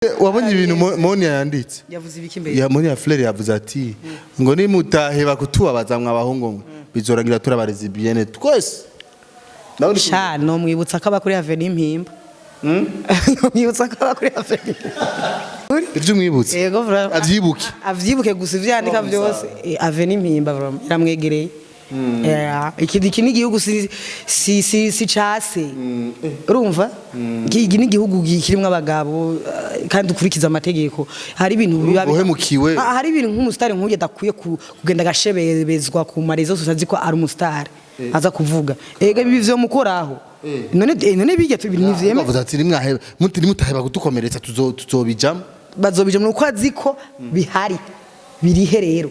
Wabonye ibintu Monia yanditse? Yavuze ibiki imbere? Ya Monia Fleur yavuze ati ngo nimutaheba kutubabaza mwa bahungu mwe, bizorangira turabarezi bien twese. Nawe ni Sha, nomwibutsa ko aba kuri Avenue Mpimba. Nomwibutsa ko aba kuri Avenue. Ivyo umwibutse. Yego, vraiment. Avyibuke. Avyibuke gusa ivyo yandika byose. Avenue Mpimba, vraiment, iramwegereye. Iki ni igihugu si case. Urumva? Iki ni igihugu kirimwo abagabo, kandi ukurikiza amategeko. Hari ibintu biba Uhemukiwe. Ah, hari ibintu nk'umusitari nk'uyu adakwiye kugenda agashebezwa ku marezo sose azi ko ari umusitari aza kuvuga. Ega ibi vyo mukoraho. None bijya ntivyeme. Bavuze ati nimwaheba muti nimutaheba kudukomeretsa tuzobijamo. Bazobija mu uko azi ko bihari. Birihe rero?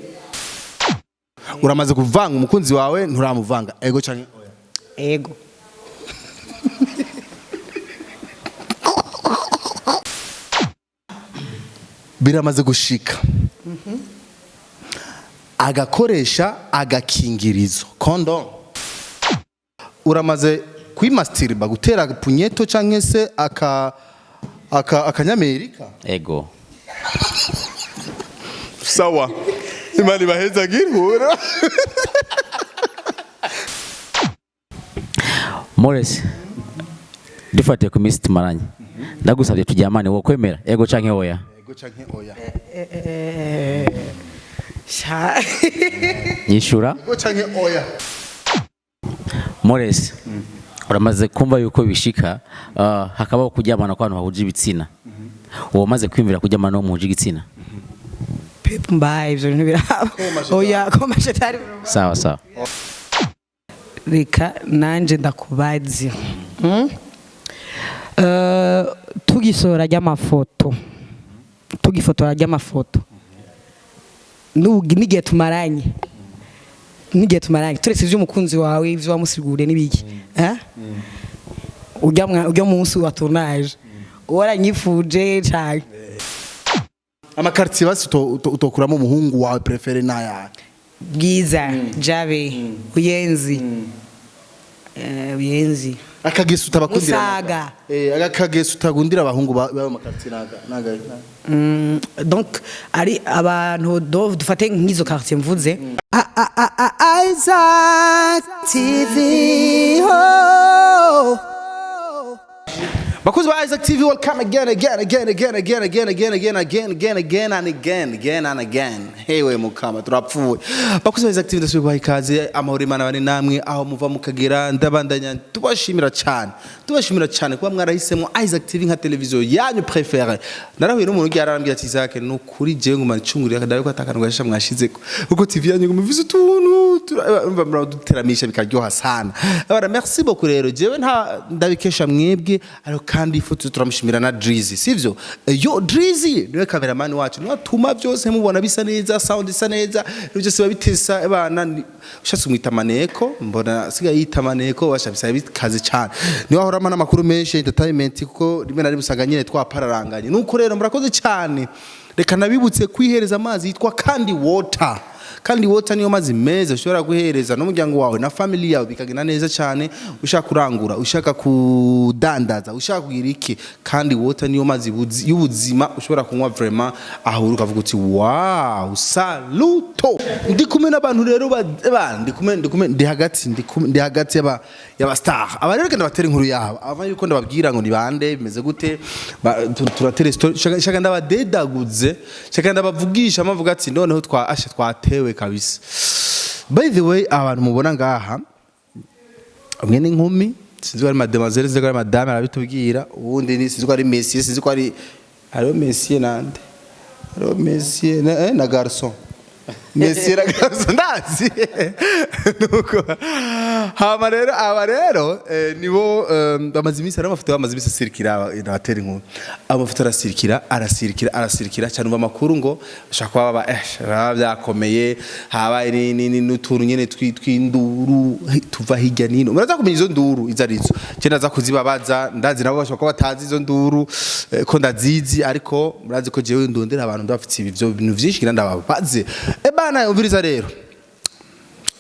Uramaze kuvanga umukunzi wawe, nturamuvanga, ego canke oya? Ego. Biramaze gushika agakoresha agakingirizo, condom? Uramaze kwimastirba, gutera punyeto canke se aka akanyamerika? Ego. Sawa, Imana ibahezagire. Mores, dufatiye ku minsi tumaranye, ndagusabye turyamane, wo kwemera, ego canke oya? Ego canke oya? Sha. Nyishura. Ego canke oya? Mores, uramaze kumva yuko bishika hakabaho kuryamana kw'abantu bahuje ibitsina? Uwo maze kwiyumvira kuryamana n'uwo muhuje igitsina? Pepu mbaye, ivyo bintu biraba. Oya, ko mashetari. Sawa sawa. Reka nanje ndakubaze. Tugisohora ry'amafoto, tugifotora ry'amafoto, n'igihe tumaranye, turetse ivy'umukunzi wawe, ivyo wamusiguriye n'ibiki, eh? Urya munsi wa tournage waranyifuje cane. Amakartier basi utokuramo umuhungu wawe préféré naya? Bwiza, Jabe, Buyenzi. Buyenzi. Akageso utabakundira? Musaga. Akageso utagundira abahungu baba makartier naga? Donc ari abantu dufate nk'izo quartier mvuze. Isaac TV. Oh. Bakuzi ba Isaac TV, welcome again, again, again, again, again, again, again, again, again, again, again and again, again and again. Hewe mukama, turapfuye. Bakuzi ba Isaac TV, ndasubiye kubaha ikaze, amahoro Imana bane namwe aho muva mukagera. Ndabandanya tubashimira cyane. Tubashimira cyane kuba mwarahisemo Isaac TV nka televiziyo yanyu préférée. Narahuye n'umuntu ugiye arambwira ati: "Isaac, ni ukuri jewe nguma ncungurira ndabe ko atakantu gashisha mwashizeko. Kuko TV yanyu nguma ivuze utuntu muraduteramisha bikaryoha sana." Abara merci beaucoup rero, jewe nta ndabikesha mwebwe, ariko kandi ifoto turamushimira na Drizzy, sivyo? Yo Drizzy niwe cameraman wacu, niwe atuma byose mubona bisa neza, sound isa neza, ibyo byose biba bitesa abana. Ushatse umwita maneko, mbona asigaye yita maneko, basha bisa bikaze cyane. Niwe ahoramo n'amakuru menshi entertainment, kuko rimwe na rimwe usanga nyine twapararanganye. Nuko rero murakoze cyane. Reka nabibutse kwihereza amazi yitwa Kandi Water. Kandi Water niyo mazi meza ushobora guhereza n'umuryango wawe na family yawe bikagenda neza cyane. Ushaka kurangura, ushaka kudandaza, ushaka kugira iki, Kandi Water niyo mazi y'ubuzima ushobora kunywa vraiment, aho uri ukavuga uti: "Wow, saluto." Ndi kumwe n'abantu rero ndi kumwe ndi hagati y'aba star. Aba rero kandi batera inkuru yabo ava yuko ndababwira ngo ni bande, bimeze gute, turatera story. Shaka ndabadedaguze, shaka ndabavugisha amavuga ati noneho twa asha twatewe kabisa. By the way, abantu mubona ngaha, umwe ni inkumi, sinzi ko ari mademoiselle, sinzi ko ari madame, arabitubwira. Uwundi ni, sinzi ko ari monsieur, sinzi ko ari, hariho monsieur nande, hariho monsieur na garçon, monsieur na garçon ndazi. Nuko hama rero aba rero nibo bamaze iminsi, hari amafoto bamaze iminsi asirikira, abatera inkuru. Amafoto arasirikira, arasirikira, arasirikira cyane. Umva amakuru ngo bashobora kuba baba baba byakomeye, habaye n'utuntu nyene tw'induru tuva hirya n'ino. Muraza kumenya izo nduru izo arizo, je ndaza kuzibabaza. Ndazi nabo bashobora kuba batazi izo nduru, ko ndazizi, ariko murazi ko jewe ndondera abantu ndabafitiye ivyo bintu vyinshi ngira ndababaze. Bana, umviriza rero,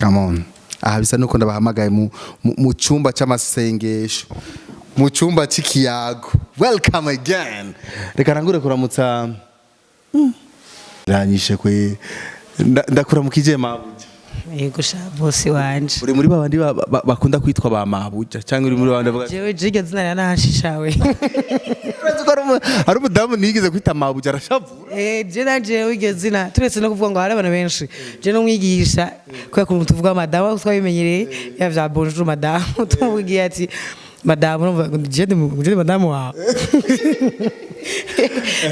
come on, aha bisa nuko ndabahamagaye mu cyumba cy'amasengesho, mu cyumba cy'ikiyago. Welcome again. Reka nangure kuramutsa. Ranyishe kwe. Ndakuramukije mabuja. Yego sha, boss wanje. Uri muri babandi bakunda kwitwa ba mabuja cyangwa uri muri babandi bavuga Jewe jirya zina ryanahashishawe. Urazi ko hari umudamu nigeze kwita mabuja arashavura. Eh, je nanje iryo zina, turetse no kuvuga ngo hari abantu benshi, je n'umwigisha, kubera ukuntu tuvuga madamu twabimenyereye, ya vya bonjour madame, tumubwiye ati madamu, urumva ngo je ndi madamu wawe.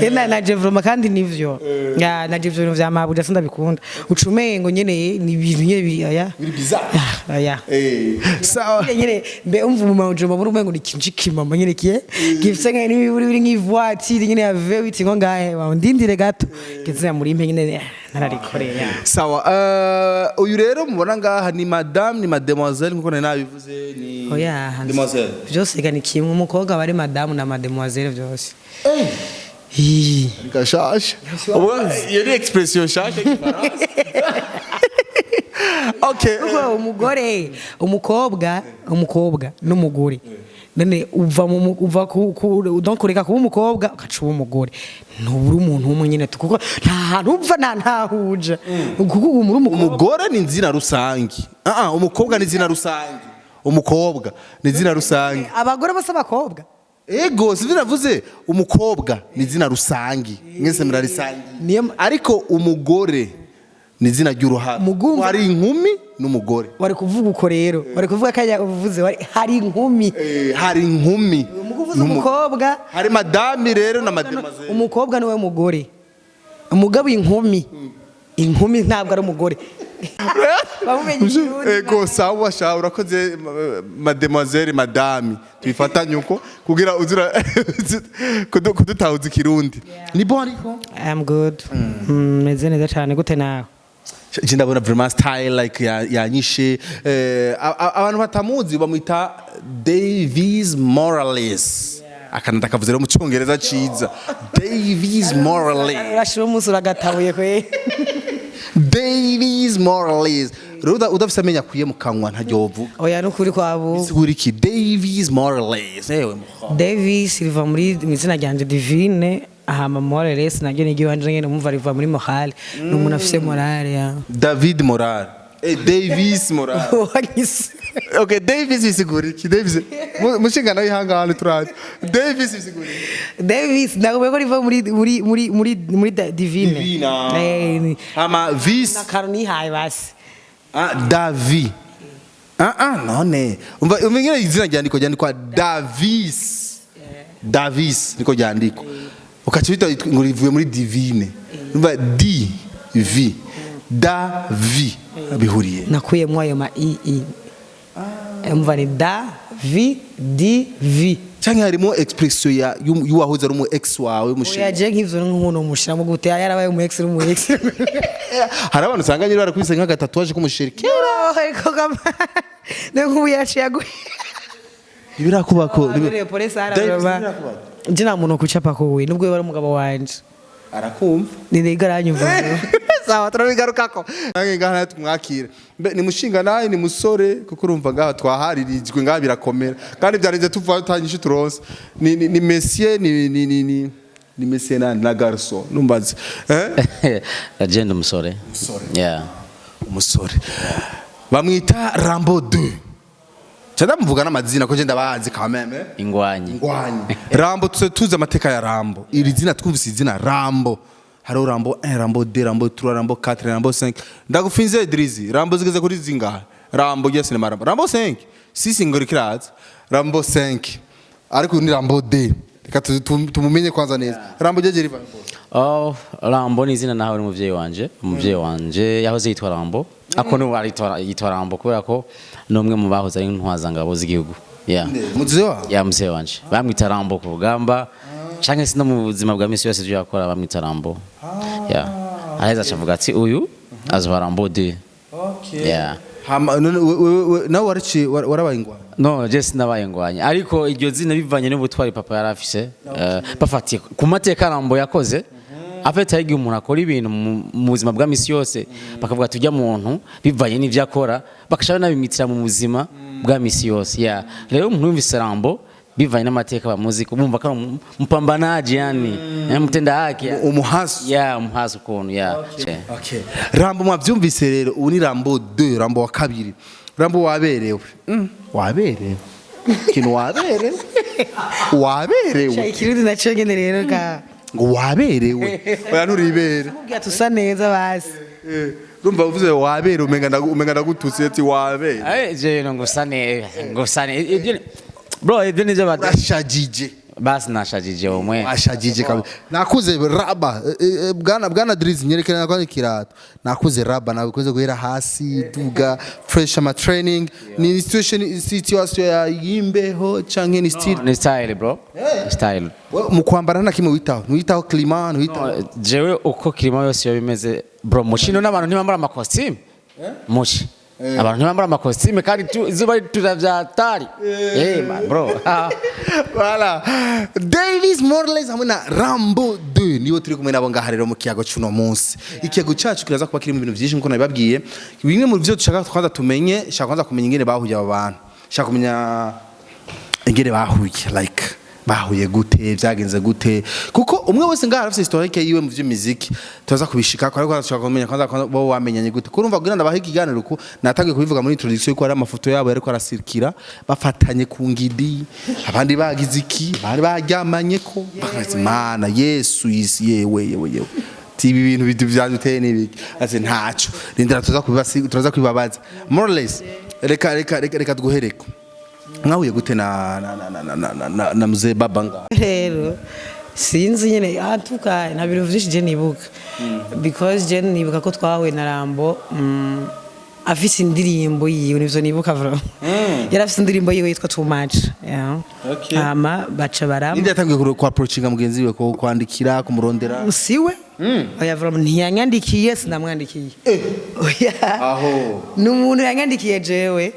Eh, na je vraiment kandi nivyo. Ya, na je ivyo bintu vya mabuja sindabikunda, ucumengo nyene ni ibintu nyene aya. Biri bizarre. Ah, aya. Sawa. Nyene mbe umva mu majambo muri umengo ni ikintu c'ikimama nyene kiye gifise nka n'ibiburi biri nk'ivoiture nyene ya V8, ngo ngahe ndindire gato ngeze muri impe nyene nararikoreye ya. Sawa, uyu rero mubona ngaha ni madame, ni mademoiselle, nkuko nari nabivuze, ni Oya. demoiselle. Vyose ga ni kimwe, umukobwa bari madamu na mademoiselle byose. Hi. Gashasha. Ubu iyo ni expression nshasha y'igifaransa. Okay. Kuko umugore, umukobwa, umukobwa n'umugore, none uva mu uva ku donc ureka kuba umukobwa ugaca uba umugore, ntubura umuntu umwe nyine, kuko nta hantu uva nta ntahuja, kuko ubu muri umukobwa. Umugore ni izina rusangi. Ah ah, umukobwa ni izina rusangi. Umukobwa ni izina rusangi. Abagore bose abakobwa. Ego, sivyo navuze, umukobwa ni izina rusangi. Mwese murarisangi. Ariko umugore ni izina ry'uruhara. Hari inkumi n'umugore. Wari kuvuga uko rero, wari kuvuga kanya uvuze wari hari inkumi. Hari inkumi. Umuguvuze umukobwa. Hari madame rero na mademoiselle. Umukobwa niwe mugore, umugabo inkumi, inkumi ntabwo ari umugore. Bamumenye ikirundi. Ego, sawa sha, urakoze mademoiselle, madame, tubifatanye uko kugira uzura kudutahuza ikirundi. Ni bon ariko? I'm good. Meze neza cyane, gute nawe? Je ndabona vraiment style like yanyishe. Abantu batamuzi bamwita Davis Morales. Akantu kavuze rero mu cyongereza ciza. Davis Morales. Urashira umunsi uragatabuye kwe. Davis Morales. Rero udafise amenyo akwiye mu kanwa ntaryo wovuga. Oya, nukuri kwabo. Bisigura iki Davis Morales? Ewe muha. Davis riva muri mu izina ryanje Divine, hama Morales naryo ni iry'iwanje nyene, umva riva muri morale, ni umuntu afise morale ya. David Morales. Davis Morales. Wanyise. Okay, Davis bisigura iki? Davis. Mushinga nawe ihangane turaje. Davis bisigura iki? Davis nakubwiye ko riva muri Divine. Divina. Eh, Hama vis nakantu nihaye basi. Ah, Davi. Ah ah, none. Umva ingene izina ryandikwa, ryandikwa Davis. Davis niko ryandikwa. Ukaca bita ngo rivuye muri divine. Umva D V Davi bihuriye. Nakuyemo ayo ma i i, umva ni da v d v. Canke harimo expression ya y'uwahoze ari umu ex wawe Oya. Mushira. Je nk'ivyo nk'umuntu mushiramo gute? Yarabaye umu ex, umu ex. Hari abantu usanga nyine barakubise nk'agatatuwaje k'umusheri kera. Ariko kama ne nk'ubu yaciye aguye. Ibirakubako. Polisi araraba. Je nta muntu kucapa ko we nubwo yari umugabo wanje. Arakumva. Ni niga aranyumva. Sawa, turabigarukako. Nange ngaha nawe tumwakire. Mbe ni mushinga nawe ni musore, kuko urumva ngaha twaharirijwe, ngaha birakomera kandi byarenze tuva tutanyishe turonse. Ni monsieur, ni monsieur nani na garçon numbaze, eh? Agenda umusore. Umusore. Yeah. Umusore bamwita Rambo 2. Cyada muvuga n'amazina ko je ndabazi quand même, eh? Ingwanyi. Ngwanyi Rambo, tuzi amateka ya Rambo. Iri zina twumvise izina Rambo, hariho Rambo 1, Rambo 2, Rambo 3, Rambo 4, Rambo 5. Ndagufinze Idrizi, Rambo zigeze kuri zingahe? Rambo ya sinema, Rambo, Rambo 5, 6 ngori kiraza Rambo 5, ariko ni Rambo D. Reka tumumenye kwanza neza. Rambo jeje riva. Oh, Rambo ni izina nahawe n'umuvyeyi wanje. Umuvyeyi wanje yahoze yitwa Rambo. Ako n'ubu yitwa Rambo kubera ko ni umwe mu bahoze ari intwazangabo z'igihugu. Yeah. Muzehe wawe? Ya, mzee wanje. Bamwita Rambo ku rugamba canke se no mu buzima bwa misi yose ivyo yakora bamwita Rambo. Yeah. Aheza acavuga ati uyu azoba Rambo D. Okay. Yeah. Hama none nawe waraciye warabaye ingwano? No, je sinabaye ngwanye. Ariko iryo zina bivanye n'ubutwari papa yari afise, bafatiye ku mateka Rambo yakoze. Afite hari igihe umuntu akora ibintu mu buzima bwa misi yose bakavuga tujya muntu bivanye n'ivyo akora, bakashaka nabimitira mu buzima bwa misi yose. Yeah. Rero umuntu yumvise Rambo Bivanye n'amateka bamuzi, bumva ko ari mpambanaji yani, mtenda haki. Umuhasi. Yeah, umuhasi ukuntu, yeah. Okay. Rambo, mwabyumvise rero, ubu ni Rambo 2, Rambo wa kabiri. Rambo, waberewe. Waberewe. Kintu waberewe. Waberewe. Ikirundi naco nyene rero ka. Ngo waberewe. Oya, nturibere. Mubwira tusa neza basi. Urumva uvuze wabere, umenga ndagututse ati wabere. Je ngo usane, ngo usane ibyo bro, ibyo nivyo bada. Urashajije. Basi nashajije umwe. Washajije kabisa. Nakuze raba, bwana Drizzy, nyerekana kwa kirato. Nakuze raba, nakuze guhera hasi duga fresh ama training ni situation ya yimbeho canke ni style? Ni style, bro, style. We, mu kwambara nta kimwe witaho, ntiwitaho climat, ntiwitaho? No, jewe uko kirimo yose yo bimeze bro, mushino n'abantu ntibambara amakositimu, mushi abantu ntibambara amakositimu kandi izuba turavyatari, man, bro. Voilà. Davis Morales hamwe na Rambo 2 nibo turi kumwe nabo ngaha rero mu kiyago cy'uno munsi. Ikiyago cyacu kiraza kuba kirimo ibintu byinshi nkuko nabibabwiye. Bimwe mu byo dushaka kwanza tumenye, shaka kwanza kumenya ingene bahuye aba bantu. Shaka kumenya ingene bahuye, like bahuye gute, byagenze gute, kuko umwe wese ngaha arafise historique yiwe mu by'imiziki, tuza kubishika ariko dushaka kumenya kwanza bo wamenyanye gute. Kurumva kugira ndabahe ikiganiro ku natangiye kubivuga muri introduction yuko hari amafoto yabo yariko arasirikira bafatanye ku ngidi, abandi bagize iki, bari baryamanye, ko bakazi Mana Yesu isi, yewe yewe yewe. Ati ibi bintu bidu byaduteye n'ibiki? Ati ntaco, rindira tuza kubibasi, turaza kubibabaza. More or less, reka duhereko. Mwahuye gute na mzee baba nga? Rero sinzi nyene, atuka nta bintu vyinshi je nibuka, because je nibuka ko twahuye na Rambo afise indirimbo yiwe, nivyo nibuka vraiment. Yari afise indirimbo yiwe yitwa Too Much, yeah. Okay. Hama baca baram Ninde yatangiye ku approachinga mugenzi we, ko kwandikira, kumurondera? Siwe, oya, vraiment ntiyanyandikiye, sinamwandikiye, oya. Aho. Ni umuntu yanyandikiye jewe,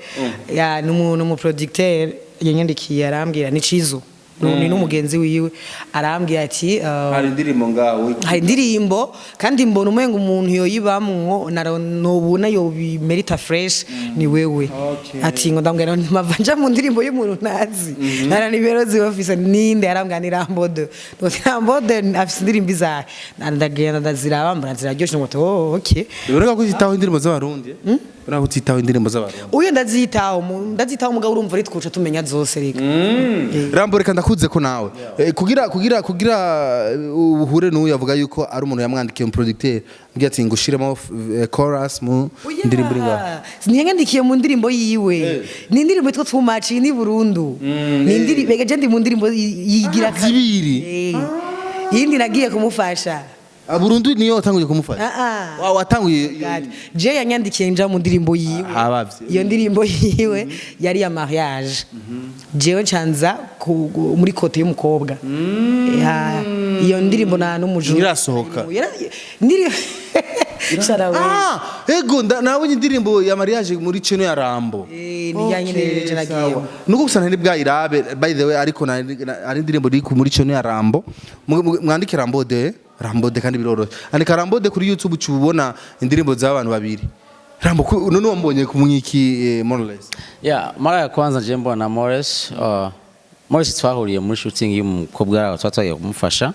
ya, ni umuntu, umu producteur yanyandikiye, arambwira ni Cizo, ni n'umugenzi wiwe, arambwira ati Hari indirimbo ngaho. Hari indirimbo kandi mbona umenga umuntu yoyibamwo nobona yobimerita fresh ni wewe. Ati ngo ndambwira mpava nja mu ndirimbo y'umuntu ntazi, nara nimero ziwe afise ninde? Arambwira ni Rambode. Ngo Rambode afise indirimbo izahe? Ndagenda ndaziraba, mbona ziraryoshe, ngo oh, okay. Urabona ko utitaho indirimbo z'Abarundi? Urabona ko utitaho indirimbo z'Abarundi? Uyo ndazitaho, ndazitaho, mugabo urumva ari twuca tumenya zose reka. Rambo, reka ndakuze ko nawe kugira uhure n'uyu avuga yuko ari umuntu yamwandikiye, mu producteur, mbwira ati ngo ushiremo chorus mu ndirimbo iri ngaho. Ntiyanyandikiye mu ndirimbo yiwe, ni indirimbo yitwa Too Much, ni Burundu, ni indirimbo ega je ndi mu ndirimbo yigira Zibiri. Iyindi nagiye kumufasha. Ah, Burundu niyo watanguye kumufasha? Ah, ah. Watanguye? God. Je yanyandikiye nja mu ndirimbo yiwe. Habavye. Iyo ndirimbo yiwe yari ya mariage, jewe ncanza muri côté y'umukobwa. Ya, iyo ndirimbo nta n'umujura. Ntirasohoka. Ndirimbo. Shara we. Ah, ego, nabonye indirimbo ya mariage muri channel ya Rambo. Ni ya nyine je nagiyemo. Nuko gusa ntari bwayirabe, by the way, ariko ari indirimbo iri muri channel ya Rambo. Mwandike Rambo de Rambo de, kandi biroroshye. Andika Rambo de kuri YouTube, ucubona indirimbo z'abantu babiri. Rambo, none wambonye kumwiki, more or less? Yeah, mara ya kwanza je mbona Morris, Morris twahuriye muri shooting y'umukobwa wabo, twatwagiye kumufasha.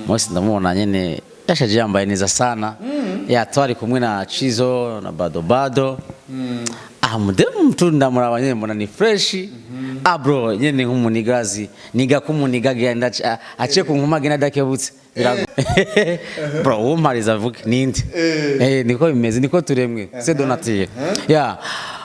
Morris ndamubona nyene yashaje, yambaye neza sana. Yeah, twari kumwe na Chizo na Bado Bado. Ah, mudemu mtu ndamuraba nyene mbona ni fresh. Ah bro, nyene nk'umunigazi, niga kumuniga genda aciye ku nkuma genda adakebutse. Bro, umpariza avuge ninde? Niko bimeze, niko turemwe. C'est donature. Yeah.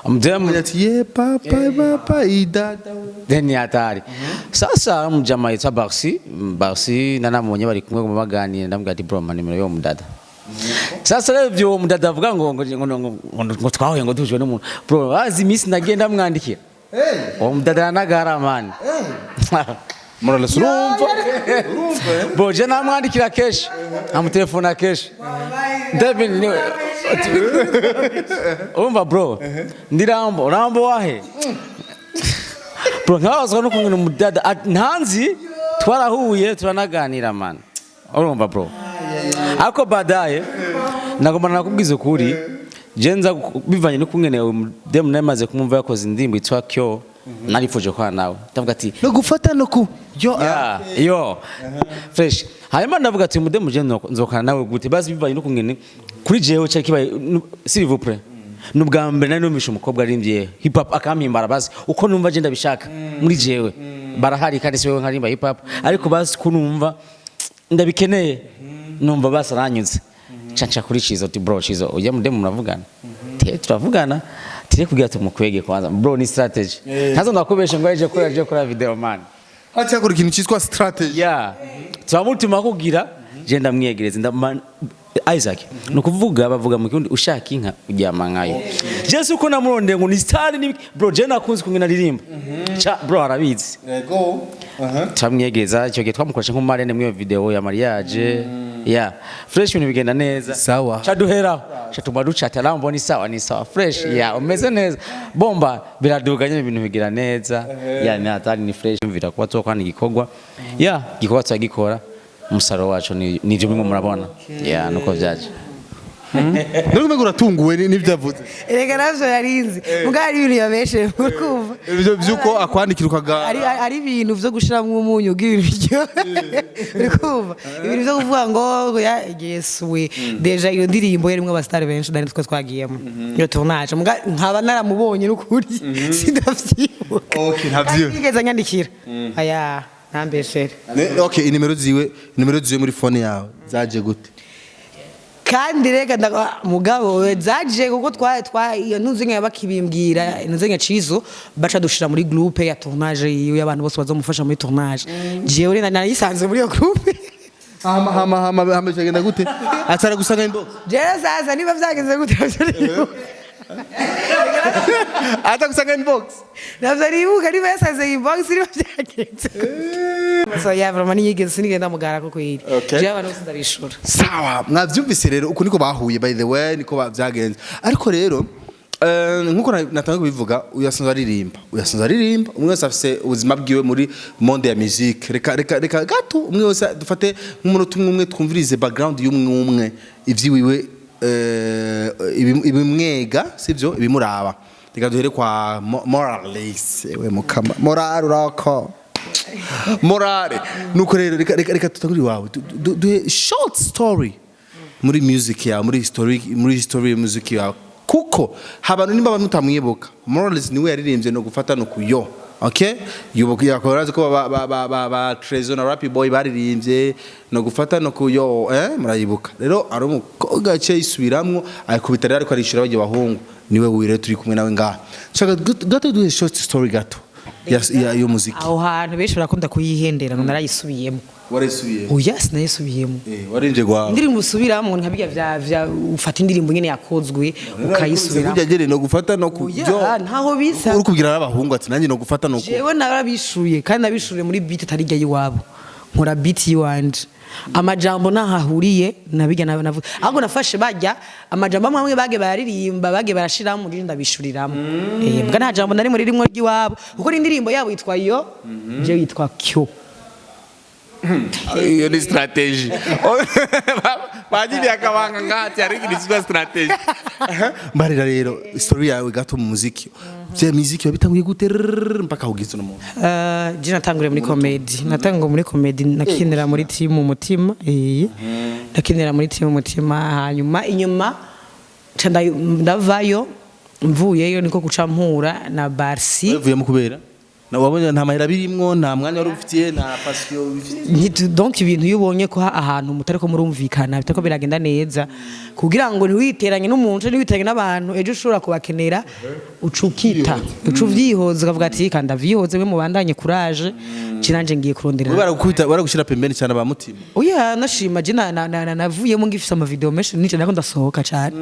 Mudemu Ati ye papa papa idada. Then ni hatari. Sasa mjama yitwa Barsi, Barsi nanamubonye bari kumwe mu baganira, ndamubwira ati bro, mpa nimero y'uwo mudada. Sasa rero ibyo uwo mudada avuga ngo twahuye ngo duhujwe n'umuntu, bro, azi iminsi nagenda mwandikira uwo mudada aranagara man. More or less, urumva? Bro, je namwandikira kenshi, amutelefona kenshi. David niwe urumva bro, ndi Rambo, Rambo wahe bro, nkabazwa no kumwe n'umudada ntanzi, twarahuye turanaganira man, urumva bro, ariko baadaye nagomba nakubwiza ukuri, je nza bivanye n'ukungene uyu mudemu namaze kumwumva yakoze indirimbo yitwa Kyo. Narifuje gukorana nawe, ndavuga ati No gufata no ku yo. Yeah, yo fresh. Hanyuma ndavuga ati mudemu je nzokana nawe gute? Basi bivanye n'ukungene kuri jewe cyari kibaye, s'il vous plaît, nubwa mbere nari numvishe umukobwa arimbye hip hop akampimbara, basi uko numva je ndabishaka muri jewe. Barahari kandi si wewe nkarimba hip hop, ariko basi ko numva ndabikeneye, numva basi aranyuze. Canca kuri Cizo ati: "Bro Cizo, ujya mudemu muravugana?" Te turavugana tire kugira tumukwege kwanza. Bro, ni strategy, ntazo ndakubeshe ngo aje kuri, aje kuri video man. Hacyakora ikintu cyitwa strategy. Ya, turamutuma kugira je ndamwiyegereza Isaac. Ni ukuvuga bavuga mu kirundi: ushaka inka uryama nkayo. Je si uko namurondeye ngo ni star ni bro, je nakunze kumwe naririmba cha bro, arabizi. Yego. Turamwiyegereza, icyo gihe twamukoresha nk'umarene muri iyo video ya mariage. Ya, fresh, ibintu bigenda neza. Sawa. Cha duheraho cha tuma ducata, arambona ni sawa, ni sawa, fresh ya, umeze neza, bomba biraduga nyine, ibintu bigira neza. Ya, ni hatari, ni fresh, mvira kuba tokwana igikorwa, ya igikorwa turagikora, umusaruro wacu ni nivyo bimwe murabona. Ya, nuko vyaje. None umengo uratunguwe n'ivyo avuze. Erega navyo yarinzi, mugabo ari ibintu yabeshe, urumva. Ivyo vyuko akwandikira ukaga Ari ibintu vyo gushiramwo umunyu bw'ibintu biryohe, uri kumva, ibintu vyo kuvuga ngo ya Yesu we. Déjà iyo ndirimbo yarimwo abasitari benshi nari twe twagiyemo iyo tournage, muga nkaba naramubonye, n'ukuri sindavyibuka. Okay, ntavyibuka. Kandi yigeze anyandikira aya ntambeshere. Okay, inimero ziwe muri phone yawe zaje gute? Kandi reka mugabo we, zaje kuko twa iyo ntuzi nka bakibimbwira, ntuzi nka Cizo, baca dushira muri groupe ya tournage yiwe, abantu bose bazomufasha muri tournage. Jewe rero narisanze muri iyo groupe. Hama hama hama hama cyagenda gute? Atara gusanga inbox? Jewe sasa niba vyagenze gute navyo nibuka. Ata gusanga inbox? Navyo nibuka, niba yasanze inbox, niba vyagenze gute. So yeah, vraiment niyigeze, sinigenda mugara ko kwiri. Okay. Jewe abantu bose ndabishura. Sawa, mwavyumvise rero uku niko bahuye, by the way niko byagenze. Ariko rero nkuko natangiye kubivuga, uyu asanzwe aririmba, uyu asanzwe aririmba. Umwe wese afise ubuzima bwiwe muri monde ya musique. Reka reka reka gato, umwe wese dufate nk'umunota umwe umwe, twumvirize background y'umwe umwe, ivyiwiwe, ibimwega sivyo ibimuraba. Reka duhere kwa Morales. Ewe mukama Morale, urako morale. Nuko rero reka reka reka tutangure iwawe. Duhe short story muri music yawe, muri history ya music yawe, kuko abantu nimba abantu mutamwibuka, Morales niwe yaririmbye no gufata no kuyo. Okay, yubuka yakora ko ba ba ba ba, ba Trezor na Rappy Boy baririmbye no gufata no kuyo, murayibuka. Rero ari umukobwa yaciye yisubiramwo ayikubita rero, ariko arishura bagiye bahungu. Niwe wire turi kumwe nawe ngaha. Shaka gato duhe short story gato ya yo muziki. Aho hantu benshi barakunda kuyihendera ngo narayisubiyemo. Warisubiye? Oya, sinayisubiyemo. Warinje gwawe. Indirimbo usubiramo nka birya vya ufata indirimbo nyene yakozwe ukayisubiramo. Burya gere no gufata no kujyo. Oya, ntaho bisa. Uri kubwira n'abahungu ati nanjye no gufata no ku Jewe narabishuye, kandi nabishuriye muri beat itari irya y'iwabo, nkora beat yiwanje, amajambo ntaho ahuriye nabijya navuga, ahubwo nafashe bajya amajambo amwe amwe bage bararirimba, bage barashiramo, rero ndabishuriramo. Mbwa nta jambo nari muri rimwe ry'iwabo, kuko n'indirimbo yabo yitwa yo, jewe yitwa kyo. Iyo ni strategy, bagiriye akabanga ngati hari ikintu cyitwa strategy. Mbarira rero story yawe gato mu muziki, bya muziki wabitanguye gute rrrr, mpaka ugeze no muntu? Je natanguriye muri comedy, natanguriye muri comedy, nakinira muri team Umutima, nakinira muri team Umutima. Hanyuma inyuma nca ndavayo, mvuyeyo niko guca mpura na Barsi. Wavuyemo kubera na wabonye nta mahera birimwo, nta mwanya wari ufitiye, nta passion bifitiye? Donc ibintu iyo ubonye ko ahantu mutariko murumvikana, bitariko biragenda neza, kugira ngo ntiwiteranye n'umuntu, ntiwiteranye n'abantu ejo ushobora kubakenera, uca ukita, uca uvyihoza, ukavuga ati kanda vyihoze, we mubandanye, courage, je nanje ngiye kurondera. Baragukubita, baragushyira pembeni cyane ba mutima. Oya, nashima je navuyemo ngifise ama video menshi, nije nako ndasohoka cyane.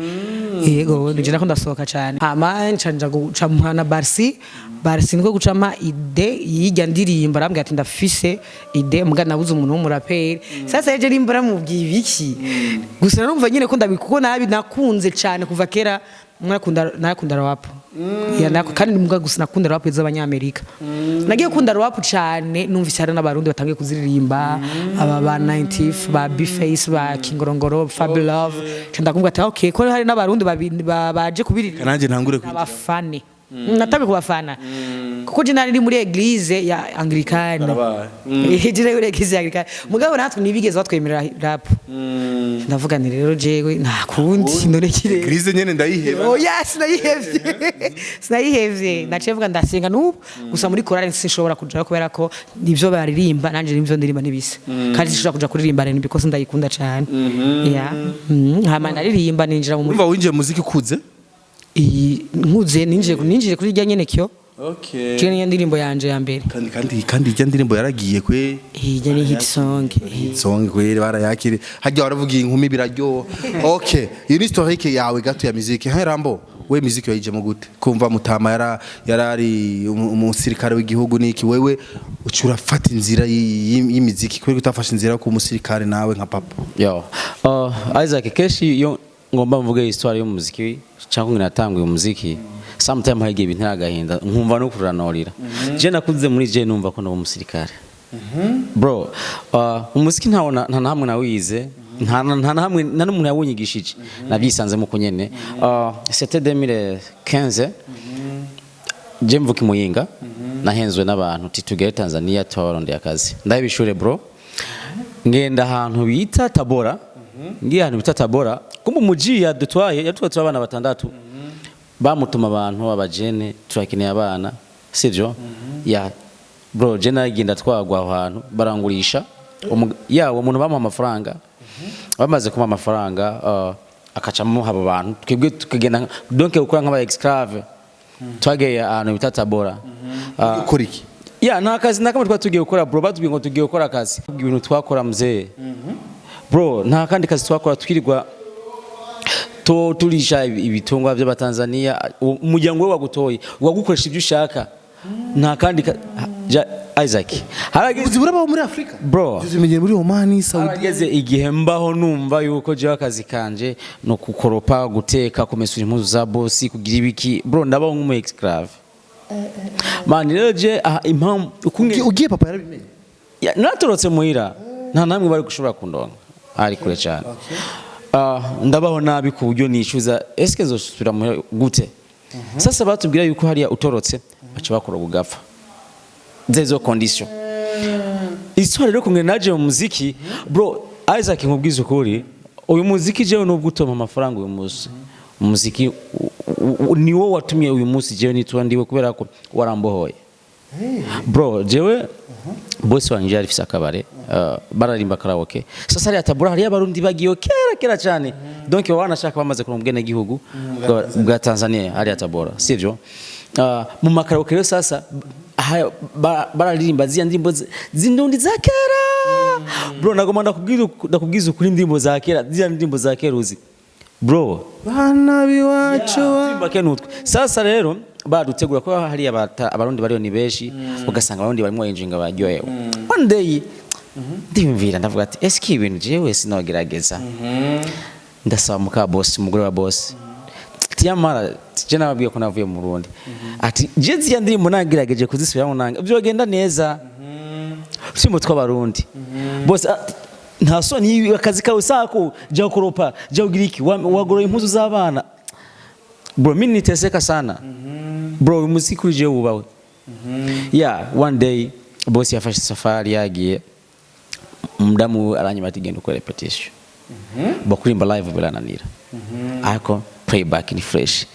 Yego, nije nako ndasohoka cyane. Hama nca nja guca mpura na Barsi. Barsi niko gucama idée yijya ndirimbo, arambwira ati ndafise idée, mbwa nabuze umuntu w'umuraperi. Sasa eje nimba namubwiye ibiki gusa, narumva nyine ko ndabikuko nabi, nakunze cyane kuva kera, narakunda rap. Ya, kandi mbwa gusa nakunda rap z'abanyamerika. Nagiye kunda rap cyane numvise hari n'abarundi batangiye kuziririmba, aba ba 90 ba Bface, ba Kingorongoro, Fab Love. Nca ndakumva ati okay, ko hari n'abarundi baje kubiririmba. Nanjye ntangure kwinjira. Abafane. Natanguye kubafana kuko je nari muri église ya Anglikane. Barabaye. Je nari muri église ya Anglikane, mugabo natwe ntibigeze batwemerera rap. Ndavuga nti rero jewe nta kundi, none kirere. Église nyene ndayiheba. Oya, sinayihevye, sinayihevye. Naciye mvuga ndasenga n'ubu, gusa muri korale sinshobora kujayo kubera ko nivyo baririmba nanje nivyo ndirimba ntibisa, kandi sinshobora kuja kuririmba R&B kuko sindayikunda cane. Ya, hama ndaririmba, ninjira mu Urumva winjiye mu muziki ukuze? Iyi nkuze, ninjiye kuri rya nyene kyo. Okay. Kyo niyo ndirimbo yanje ya mbere. Kandi ijya ndirimbo yaragiye kwe. Iyi ni hit song. Song kwe barayakire, hajya waravugiye inkumi biraryoha. Okay, iyi ni historique yawe gato ya musique. He Rambo, we musique wayijemo gute? Kumva mutama yarari umusirikare w'igihugu niki, wewe uca urafata inzira y'imiziki kubera utafashe inzira yo kuba umusirikare nawe nka papa? Yo, Isaac, kenshi iyo ngomba mvuge histoire y'umuziki cyangwa natanguye umuziki, sometime hari igihe bintera agahinda, nkumva no kuranurira. Je nakuze muri je numva ko naba umusirikare. Bro, umuziki ntawo nta na hamwe nawize, nta na hamwe, nta n'umuntu yawunyigishije, nabyisanzemo uko nyene. C'était 2015, je mvuka i Muyinga, nahenzwe n'abantu ti tugere Tanzania tubarondeye akazi. Ndaheba ishure bro, ngenda ahantu bita Tabora. Ngiye ahantu bita Tabora, kumbe umuji yadutwaye, yadutwaye turi abana batandatu, bamutuma abantu abajene, turakeneye abana, sivyo? Ya bro, je naragenda twagwa aho hantu, barangurisha. Ya uwo muntu bamuha amafaranga, bamaze kumuha amafaranga, akaca amuha abo bantu, twebwe tukagenda donc gukora nk'aba esclave. Twageye ahantu bita Tabora. Ukora iki? Ya, nta kazi na kamwe twari tugiye gukora bro, batubwiye ngo tugiye gukora akazi. Ibintu twakora mzee bro, nta kandi kazi twakora, twirirwa to turisha ibitungwa by'abatanzania. Umuryango we wagutoye wagukoresha ibyo ushaka, nta kandi Isaac, harageze Uzi burabaho muri Afrika? Bro. Tuzimenyeye muri Oman, Saudi. Harageze igihe mbaho numva yuko jewe akazi kanje no kukoropa, guteka, kumesura impuzu za bosi, kugira ibiki. Bro, ndabaho nk'umu esclave man. Rero je aha, impamvu ukunge Ugiye papa yarabimenye? Ya, natorotse muhira, nta namwe bari gushobora kundonka, ari kure cyane. Ndabaho nabi ku buryo nishyuza eske nzosubira muhira gute? Sasa batubwira yuko hariya utorotse baca bakora gugapfa zezo condition. Histoire rero kumwe naje mu muziki bro, Isaac, nkubwiza ukuri, uyu muziki jewe nubwo utoma amafaranga uyu munsi, umuziki niwo watumye uyu munsi jewe nitwa ndiwe, kubera ko warambohoye bro. Jewe bosi wanje yari afise akabare, bararimba karaoke. Sasa hariya Tabora hariyo abarundi bagiye kera kera cyane, donc baba banashaka bamaze kuronka ubwenegihugu bwa Tanzania hariya Tabora, sivyo? Mu makaraoke rero sasa bararirimba ziriya ndirimbo z'indundi za kera. Bro, nagomba ndakubwiza ukuri, indirimbo za kera, ziriya ndirimbo za kera uzi bro. Bana biwacu. Ndirimbo kenutwe. Sasa rero badutegura ko hariya abarundi bariyo ni benshi, ugasanga abarundi barimo enjoyinga, baryohewe. One day ndiyumvira, ndavuga ati eske ibintu jewe sinogerageza? Ndasaba muka boss, umugore wa boss, tiyamara je nababwiye ko navuye mu Burundi, ati je ziriya ndirimbo nagerageje kuzisubiramo nanga byogenda neza, usimbo tw'abarundi bose. Nta soni, akazi kawe sako jya kuropa, jya kugira iki, wagoroye impuzu z'abana. Bro, mimi niteseka sana bro, uyu muziki kuri jewe wubawe. Yeah, one day boss yafashe safari yagiye, umudamu aranyuma ati genda ukore repetition bakurimba live birananira, ariko playback ni fresh.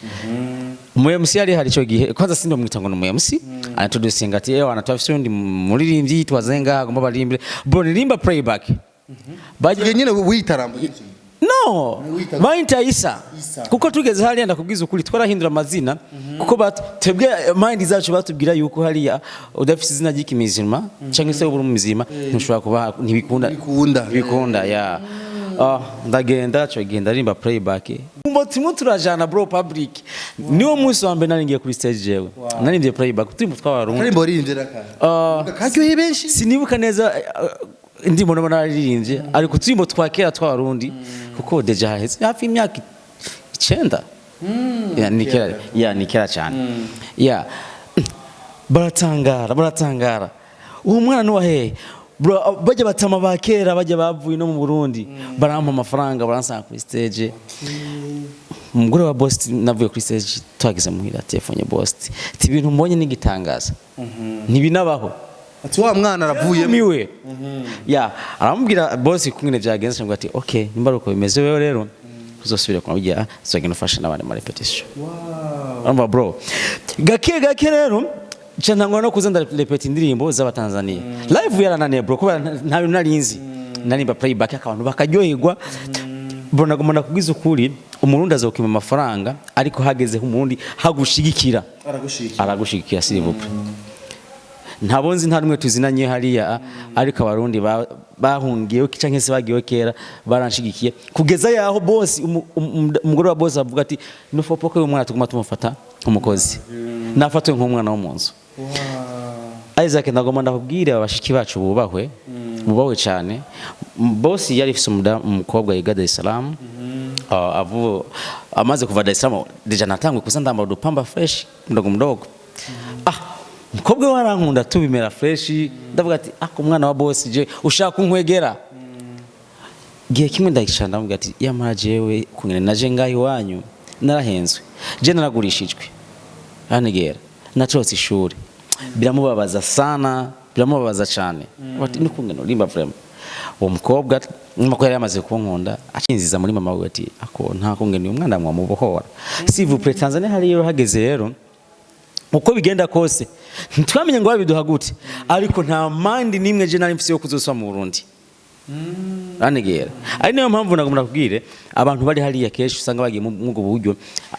Umu MC yari hari icyo gihe, kwanza sindo mwita ngo ni umu MC, anatudusinga ati ewa anatafise undi muririmbyi twazenga agomba baririmbire. Bro, nirimba playback. Bagiye nyine witarambo? No, bayita Isa. Kuko tugeze hariya, ndakubwiza ukuri, twarahindura amazina kuko twebwe mind zacu batubwira yuko hariya udafite izina ry'ikimizima cyangwa se uri umuzima ntushobora kuba, ntibikunda. Ntibikunda. Ntibikunda ya. Ndagenda cyo genda rimba playback. Umva turimo turajana bro public. Niwo munsi wa mbere nari ngiye kuri stage, jewe naririmbye playback turimo twabarundi. Karimbo waririmbye raka? Karyoheye benshi. Sinibuka neza indirimbo nabo nararirimbye, ariko uturimbo twa kera tw'abarundi, kuko déjà haheze hafi imyaka 9. Ya, ni kera, ya, ni kera cyane. Ya, baratangara, baratangara, uwo mwana ni hehe? Bro, bajya batama ba kera, bajya bavuye no mu Burundi, barampa amafaranga, baransanga kuri stage. Umugore wa boss, navuye kuri stage, twageze muhira, telefone boss ati: "Ibintu mbonye n'igitangaza, ntibinabaho." Ati: "Wa mwana aravuye." Miwe ya aramubwira boss kungene vyagenze, ngo ati: "Okay, nimba ari uko bimeze, wewe rero uzosubira kumubwira, uzogenda ufasha n'abandi muri répétition." Urumva bro, gake gake rero nca ntangwa no kuza ndarepeta indirimbo z'abatanzania live. Yarananiye bro, kubera nta bintu nari nzi, narimba playback abantu bakaryoherwa. Bro, nagomba ndakubwiza ukuri, Umurundi azokima amafaranga, ariko hageze Umurundi hagushigikira, Aragushigikira. Aragushigikira, s'il vous plaît. Ntabo nzi, nta rumwe tuzinanye hariya, ariko Abarundi bahungiyeho canke se bagiyeho kera baranshigikiye kugeza yaho boss, umugore wa boss avuga ati: "Nufopo ko uyu mwana tuguma tumufata nk'umukozi, nafatwe nk'umwana wo mu nzu." Isaac, ndagomba ndakubwire, abashiki bacu bubahwe, bubahwe cyane. Boss yari ifise umukobwa yiga Dar es Salaam. Avu amaze kuva Dar es Salaam, déjà natangwe kuza ndambara udupamba fresh mdogo mdogo. Ah, umukobwa we arankunda, tubimera fresh. Ndavuga ati: "Ah, umwana wa boss je ushaka kunkwegera." Gihe kimwe ndayicara, ndamubwira ati: "Yamara jewe kungene naje ngaho iwanyu, narahenzwe, je naragurishijwe, anegera natorotse ishuri." Biramubabaza sana, biramubabaza cyane. Bati: "Nukungene urimba vraiment." Uwo mukobwa nyuma ko yari yamaze kunkunda, acinziza muri mama we ati: "Ako nta kungene uyu mwana mwamubohora, s'il vous plaît." Tanzania hariyo hageze rero, uko bigenda kose ntitwamenye ngo babiduha gute, ariko nta mandi nimwe je nari mfise yo kuzosoma mu Burundi. Ranegera ari niyo mpamvu nagomba kubwire abantu bari hariya, kenshi usanga bagiye mu ubwo buryo,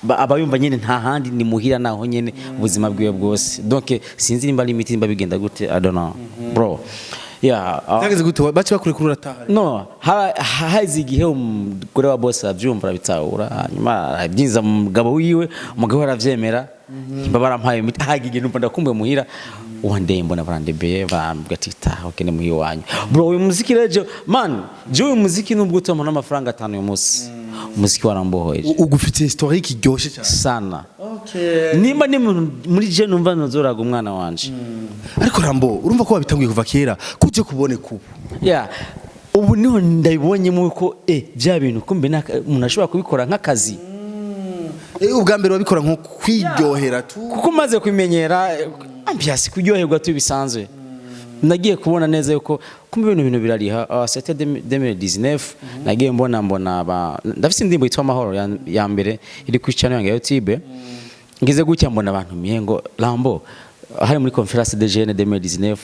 abayumva nyene nta handi ni muhira, naho nyene ubuzima bwiwe bwose. Donc sinzi nimba ari imiti, nimba bigenda gute, I don't know bro, yeah. Byageze gute? Bace bakurekura, urataha? No, haheze igihe umugore wa boss aravyumva, arabitahura, hanyuma arabyinza mu mugabo wiwe, umugabo we aravyemera. Nimba barampaye imiti, hagiye igihe numva ndakumbuye muhira. One day mbona barandebeye, barambwira ati: "Taha ukene muhira iwanyu." Bro, uyu muziki rero man, jewe uyu muziki nubwo utampa n'amafaranga 5 uyu munsi, umuziki warambohoye. Ugufitiye historique iryoshe cyane. Sana. Nimba ni muri je numva nozoraga umwana wanje. Ariko Rambo, urumva ko wabitanguye kuva kera, kuje kuboneka ubu? Yeah, ubu niho ndabibonyemo ko bya bintu kumbe umuntu ashobora kubikora nk'akazi. Ubwa mbere wabikora nko kwiryohera tu? Kuko umaze kubimenyera, ambiance, kuryoherwa tu bisanzwe, nagiye kubona neza yuko kumbe ibintu birariha. C'était 2019, nagiye mbona ba ndafise indirimbo yitwa Amahoro ya mbere iri kuri channel yanjye ya YouTube. Ngize gutya mbona abantu miyengo Rambo hari muri conférence de jeunes 2019.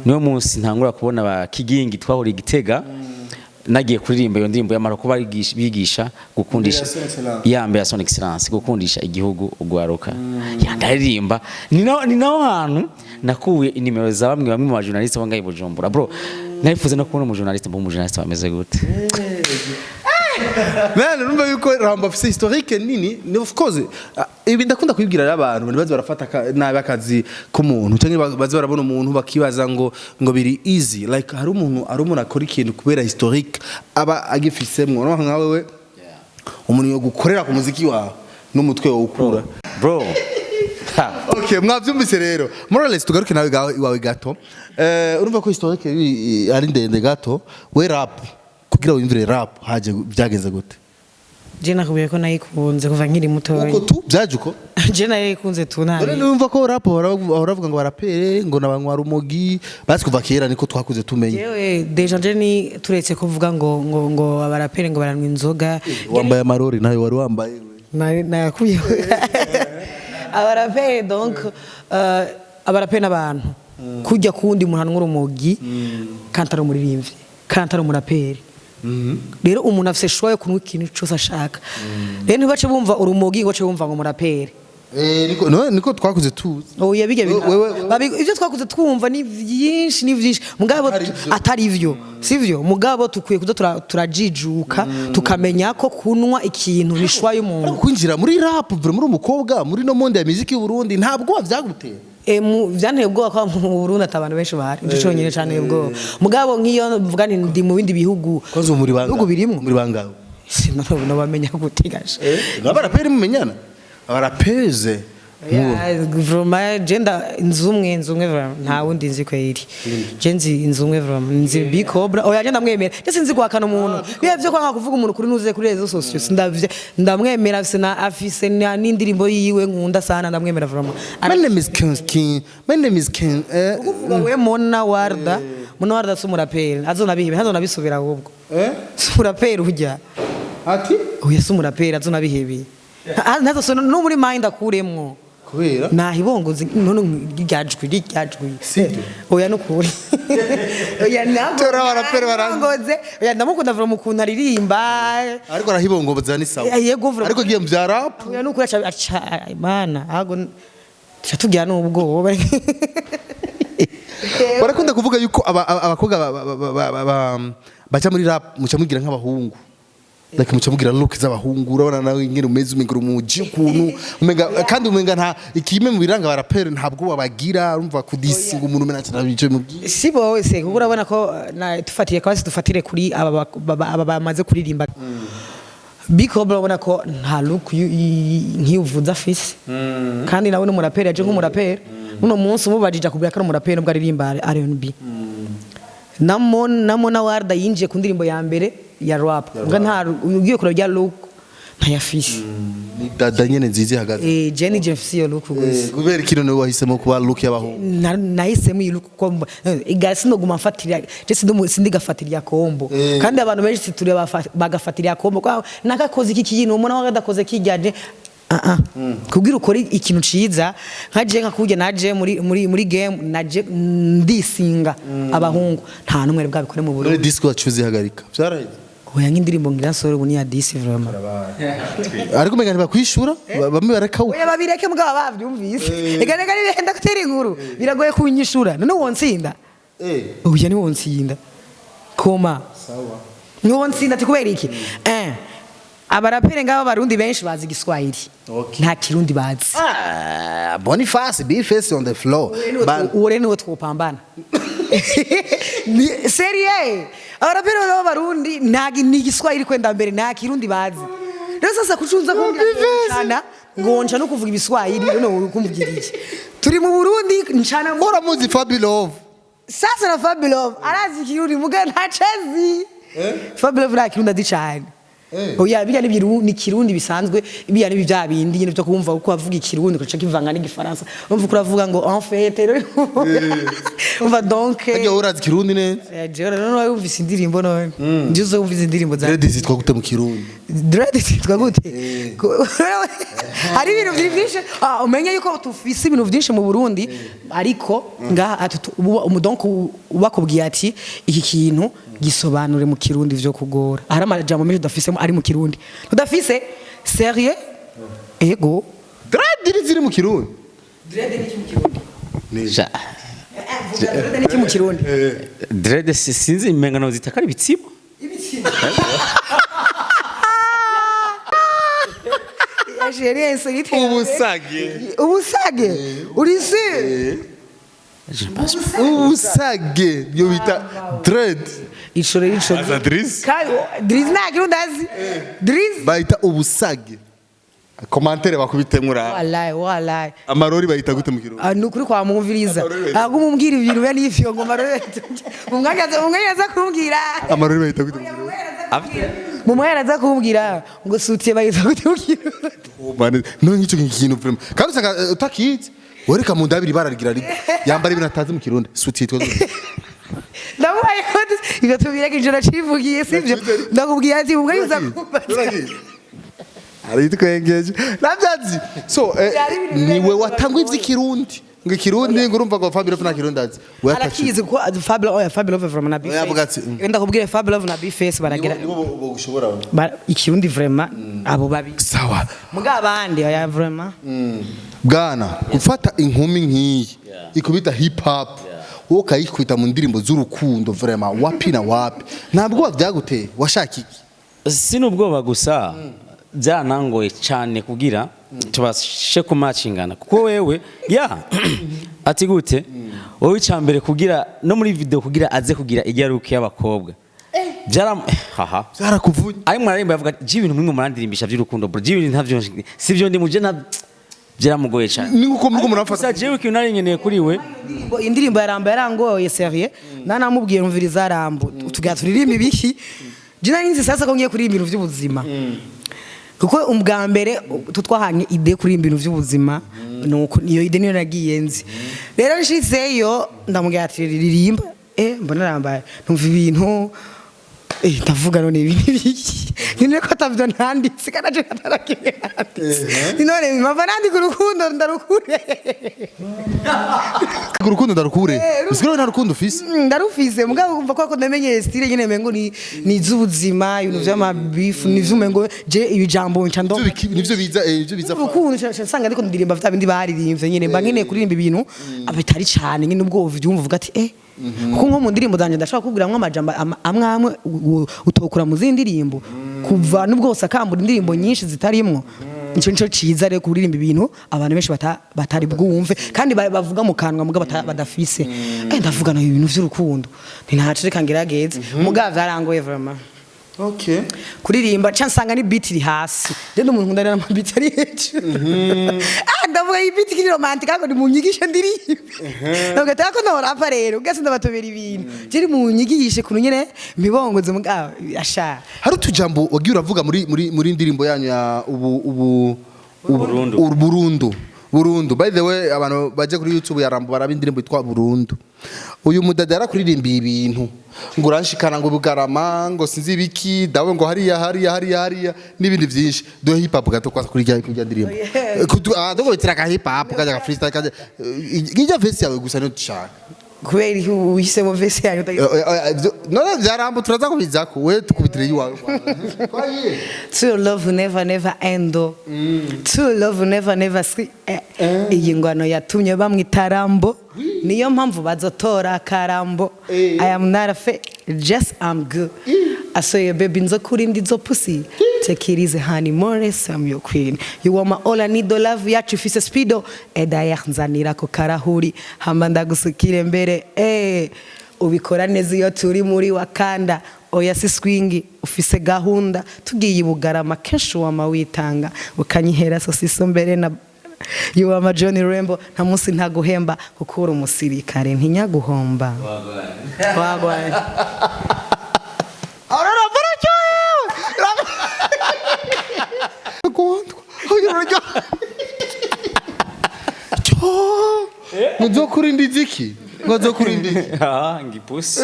Niwo munsi ntangura kubona ba Kigingi twahuriye i Gitega, nagiye kuririmba iyo ndirimbo y'amahoro, ko bigisha gukundisha Mbere ya Son Excellence. Ya mbere ya Son Excellence, gukundisha igihugu ugwaruka. Ya ndaririmba, ni naho hantu nakuye inimero za bamwe bamwe mu ba journaliste bo ngaho i Bujumbura. Bro, narifuza no kubona umu journaliste, mba umu journaliste bameze gute? Man, urumva yuko Rambo afise historique nini. Ni of course, ibi ndakunda kubibwira rero abantu ntibaze barafata nabi akazi k'umuntu, cyangwa baze barabona umuntu bakibaza ngo biri easy. Like hari umuntu akora ikintu kubera historique aba agifisemwo. Urumva nka wewe, umuntu yo gukorera ku muziki wawe n'umutwe wowe ukura. Bro. Ha. Okay, mwavyumvise rero. Morales, tugaruke nawe iwawe gato. Urumva ko historique ari ndende gato. We, rap, kugira wiyumvire rap haje byagenze gute? Je nakubwiye ko nayikunze kuva nkiri mutoya. Uko tu byaje uko? Je nayikunze tu. None Nta numva ko rap bahora bavuga ngo barapere, ngo nabanywa rumogi, basi kuva kera niko twakuze tumenye. Jewe déjà je ni turetse kuvuga ngo abarapere ngo baranywa inzoga. Wambaye amarori nawe wari wambaye we. Nakuye abarapere, donc abarapere n'abantu kujya kuwundi muntu anywa urumogi kandi atari umuririmbyi, kandi atari umuraperi. Rero umuntu afise choix yo kunywa ikintu cyose ashaka. Rero ntibace bumva urumogi ngo bace bumva ngo umuraperi. Niko no, niko twakuze tuzi. Oya, bijya bintu Wewe ibyo twakuze twumva ni byinshi, ni byinshi, mugabo Atari ivyo. Atari ivyo, sivyo, mugabo tukwiye kuza turajijuka tukamenya ko kunywa ikintu ni choix y'umuntu. Ariko kwinjira muri rap vure muri umukobwa muri no monde ya muziki y'u Burundi, ntabwo vyagutera? Vyanteye ubwoba ko mu Burundi ata abantu benshi bahari, nico conyene canteye ubwoba. Mugabo nk'iyo mvuga nti ndi mu bindi bihugu, Kwanza muri banga bihugu birimwo. Muri bangawe? Sinabamenya gute gasha. Abaraperi mumenyana, abarapeze. Yeah, vraiment je nda inzu umwe vraiment, nta wundi nzi kweri. Je nzi inzu umwe vraiment, nzi Big Cobra. Oya, je ndamwemera. Je sinzi guhakana umuntu bihe byo kwanga kuvuga umuntu kuri nuze kuri réseaux sociaux. Ndavye, ndamwemera, afise na afise n'indirimbo yiwe nkunda sana. Ndamwemera vraiment. My name is King King, my name is King. Kuvuga we Mona Warda, Mona Warda si umuraperi, azonabihebe, ntazonabisubira ahubwo. Si umuraperi ujya. Ati? Oya, si umuraperi, azonabihebeye, ntazosubira no muri mind akuremwo. Kubera? Nahibongoze none ryajwi ryajwi. Sibyo? Oya, nukuri, oya, ntabwo. Tora abaraperi nahibongoze. Oya, ndamukunda vraiment ukuntu aririmba. Ariko arahibongoza ni sawa. Yego, vraiment. Ariko agiye mu bya rap. Oya, nukuri, aca aca mana ahubwo tuca tugira n'ubwoba. Barakunda kuvuga yuko abakobwa baca muri rap muca mugira nk'abahungu, like muca mugira look z'abahungu. Urabona nawe ingene umeze, umenga uri umuji ukuntu umenga, kandi umenga nta ikime mu biranga abaraperi, ntabwo babagira. Urumva kudisinga umuntu umenga ntabyo mubwiye. Si bose, kuko urabona ko tufatiye kwasi, dufatire kuri aba aba bamaze kuririmba. Big Cobra, urabona ko nta look nk'iyo uvuze afise, kandi nawe n'umuraperi, yaje nk'umuraperi. Uno munsi umubajije akubwira ko ari umuraperi nubwo aririmba R&B. Na Mona Warda yinjiye ku ndirimbo ya mbere ya rap, mbwa nta ugiye kureba rya look ntayafise. Ni dada nyene nziza ihagaze. Jenny Jefferson, iyo look gusa. Kubera ikintu niwe wahisemo kuba look y'abahungu? Nahisemo iyi look kuko igare sinoguma mfatira je, sindigafatira kombo. Kandi abantu benshi turi bagafatira kombo kwa nakakoze iki kintu, umuntu waga adakoze kijyaje. Ah ah, kugira ukore ikintu ciza nka je, nka kurya naje muri game, naje ndisinga abahungu, nta numwe bwabikore mu None Burundi. disco wacu zihagarika byaraheze? Oya, nk'indirimbo ngira nsore ubu ni ya disi vraiment. Ariko umenga ntibakwishura, bamwe barakawuka. Oya, babireke, mugabo bavyumvise. Ega rega nibihenda gutera inkuru, biragoye kunyishura. None wonsinda? Oya, niwo nsinda koma niwo nsinda. Ati kubera iki? Abarapere ngaba barundi benshi bazi Igiswahili, nta Kirundi bazi. Ah, Boniface B-Face on the floor. Uwo rero niwo twopambana. Sérieux, abarapere b'abarundi nta ni Igiswahili kwenda mbere, nta Kirundi bazi. Rero sasa kucunza kumbwira ngo ncana, ngo nca no kuvuga Ibiswahili, none wowe kumbwira iki? Turi mu Burundi, ncana Uramuzi Fabilove? Sasa na Fabilove arazi Ikirundi, muga ntacazi. Fabilove nta Kirundi azi cane. Oya, bijya ni ni Kirundi bisanzwe, bijya ni bya bindi nyine byo kumva uko avuga Ikirundi kuca kivanga n'Igifaransa. Umva uko uravuga ngo en fait, umva donc. Harya wowe urazi Kirundi neza? Jewe rero nawe wumvise indirimbo, none njye uzo wumvise indirimbo za Dread zitwa gute mu Kirundi? Dread zitwa gute? Hari ibintu byinshi, umenye yuko tufise ibintu byinshi mu Burundi, ariko ngaha ati donc ubakubwiye ati iki kintu gisobanure mu Kirundi vyo kugora. Hari amajambo menshi tudafise ari mu Kirundi, tudafise sérieux, ego. Dread ziri mu Kirundi? Dread ni iki mu Kirundi? Ja. Dread ni iki mu Kirundi? Dread sinzi, imenga no zita kari ibitsibo. Yashereye insolite. Ubusage. Ubusage uri si Je ne pense pas. Ubusage yo bita dread. Ico rero ico Aza Drizzy? Kandi Drizzy nta Kirundi azi, Drizzy. Bayita ubusage. Commentaire bakubitemura ura. Wallahi, wallahi. Amarori bayita gute mu Kirundi? Ah, ni ukuri kwamwumviriza, ahubwo umubwira ibintu bene ivyo ngo amarori mu mwanya aza kumbwira. Amarori bayita gute mu Kirundi? Mu mwanya aza kumbwira ngo sutiye bayita gute mu Kirundi? Oh, man, none nk'icyo kintu vraiment kandi usanga utakizi. Wereka mu ndabiri bararigira rimwe yambara ibintu atazi mu Kirundi, sutiye twa gute? Ndamuhaye kode, ivyo tubireke, ijoro civugiye sivyo? Ndakubwiye ati mu mwanya uza kumbaza. Aritwengeje nabyazi. So Byari ibintu niwe birenze. watangwa ivy'ikirundi, ngo Ikirundi, ngo urumva ngo Fabio nta Kirundi azi. We Arakizi ko Fabio, oya, Fabio Love from na Oya, avuga ati, Bface. Ndakubwira, Fabio Love na Bface baragira nibo bogushobora. Ikirundi vraiment abo babiri. Sawa. Muga abandi oya, vraiment. Bwana, gufata inkumi nk'iyi ikubita hip hop, wowe ukayikubita mu ndirimbo z'urukundo, vraiment wapi na wapi, ntabwo byaguteye? Washaka iki? Si n'ubwoba gusa, byanangoye cyane kugira tubashe kumacingana, kuko wewe ya ati gute wowe icambere kugira no muri video kugira aze kugira ijyaruke y'abakobwa byaram haha. Byarakuvunye? Ari murarimba yavuga ati, "Je ibintu mwe murandirimbisha by'urukundo bro, je ibintu ntavyo, sivyo ndi muje nta Byaramugoye cyane. Ni nkuko muriko murafata. Gusa jewe ikintu nari nkeneye kuri we, Indirimbo ya Rambo yarangoye sérieux. Nanamubwiye: "Umviriza Rambo, tugira turirimba ibiki?" Je nari nzi sasa ko ngiye kuririmba ibintu by'ubuzima, kuko ubwa mbere twahanye idée kuririmba ibintu by'ubuzima, nuko niyo idée niyo nagiye nzi. Rero nshitseyo ndamubwira ati: "Ririmba." Mbona arambaye, numva ibintu, ndavuga: "None ibi ni biki? None ko atavyo nanditse, kandi aje atarakimwe nanditse, none mpava nandika urukundo ndarukure?" Urukundo ndarukure. Usigara nta rukundo ufise. Ndarufise, mugabo kumva ko ndamenyereye style nyene, mengo ni iz'ubuzima, ibintu vy'amabifu nivyo, umengo je ibijambo nca ndo Nivyo biza, ivyo biza. Urukundo nca nsanga ariko ndirimba vya bindi baririmbye nyene. Mba nkeneye kuririmba ibintu bitari cane nyene, ubwo uvyumva uvuga ati kuko nko mu ndirimbo zanje ndashobora kubwiramwo amajambo amwe amwe utokura mu zindi ndirimbo, kuva nubwo usakambura indirimbo nyinshi zitarimwo. Ico nico ciza rero, kuririmba ibintu abantu benshi batari bwumve kandi bavuga mu kanwa muga badafise. Ndavuga no ibintu vy'urukundo nti ntaco, reka ngerageze, mugabo vyarangoye vraiment kuririmba. Ca nsanga ni beat iri hasi. Je ndi umuntu nkunda rero ama beat ari hejuru. Ndavuga iyi beat kiri romantic, ariko nimunyigishe ndirimbe. Ndavuga ati ako norapa rero ugase ndabatobera ibintu, je nimunyigishe kuntu nyene mbibongoze, mugabo asha. Hari utujambo wagiye uravuga muri ndirimbo yanyu ya ubu Burundu. Burundu, Burundu. By the way, abantu baje kuri YouTube ya Rambo baraba indirimbo yitwa Burundu. Uyu mudada yarakuririmbiye ibintu ngo uranshikana, ngo Bugarama, ngo sinzi ibiki dawe, ngo hariya hariya hariya hariya n'ibindi byinshi. Duhe hip hop gato kwanza kuri rya ndirimbo. Dogo bitira ka hip hop kaja ka freestyle kaja ijya verse yawe gusa niyo dushaka. Kubera iki uhisemo verse yanyu? None vya Rambo turaza kubizako, we tukubitire iwawe. Twagiye. To love never never end, to love never never see. Iyi ngwano yatumye bamwita Rambo, niyo mpamvu bazotora Karambo. I am not a fake, just I'm good. I saw your baby, nzokurinda izo pussy. Take it easy honey, Morris, I'm your queen, you are my all I need. Love yacu ifise speedo edaya, nzanira ko karahuri hamba ndagusukire mbere. Ubikora neza iyo turi muri Wakanda. Oya si swingi, ufise gahunda. Tugiye i Bugarama kenshi wama witanga ukanyihera sosiso mbere na. You are my Johnny Rambo, nta munsi ntaguhemba kuko uri umusirikare ntinyaguhomba. Wagwaye. Araramba araryohewe. Gondwa. Uraryohewe. Cyo. Ngo nzokurinda iziki? Ngo nzokurinda iki? Ah, ngipusi.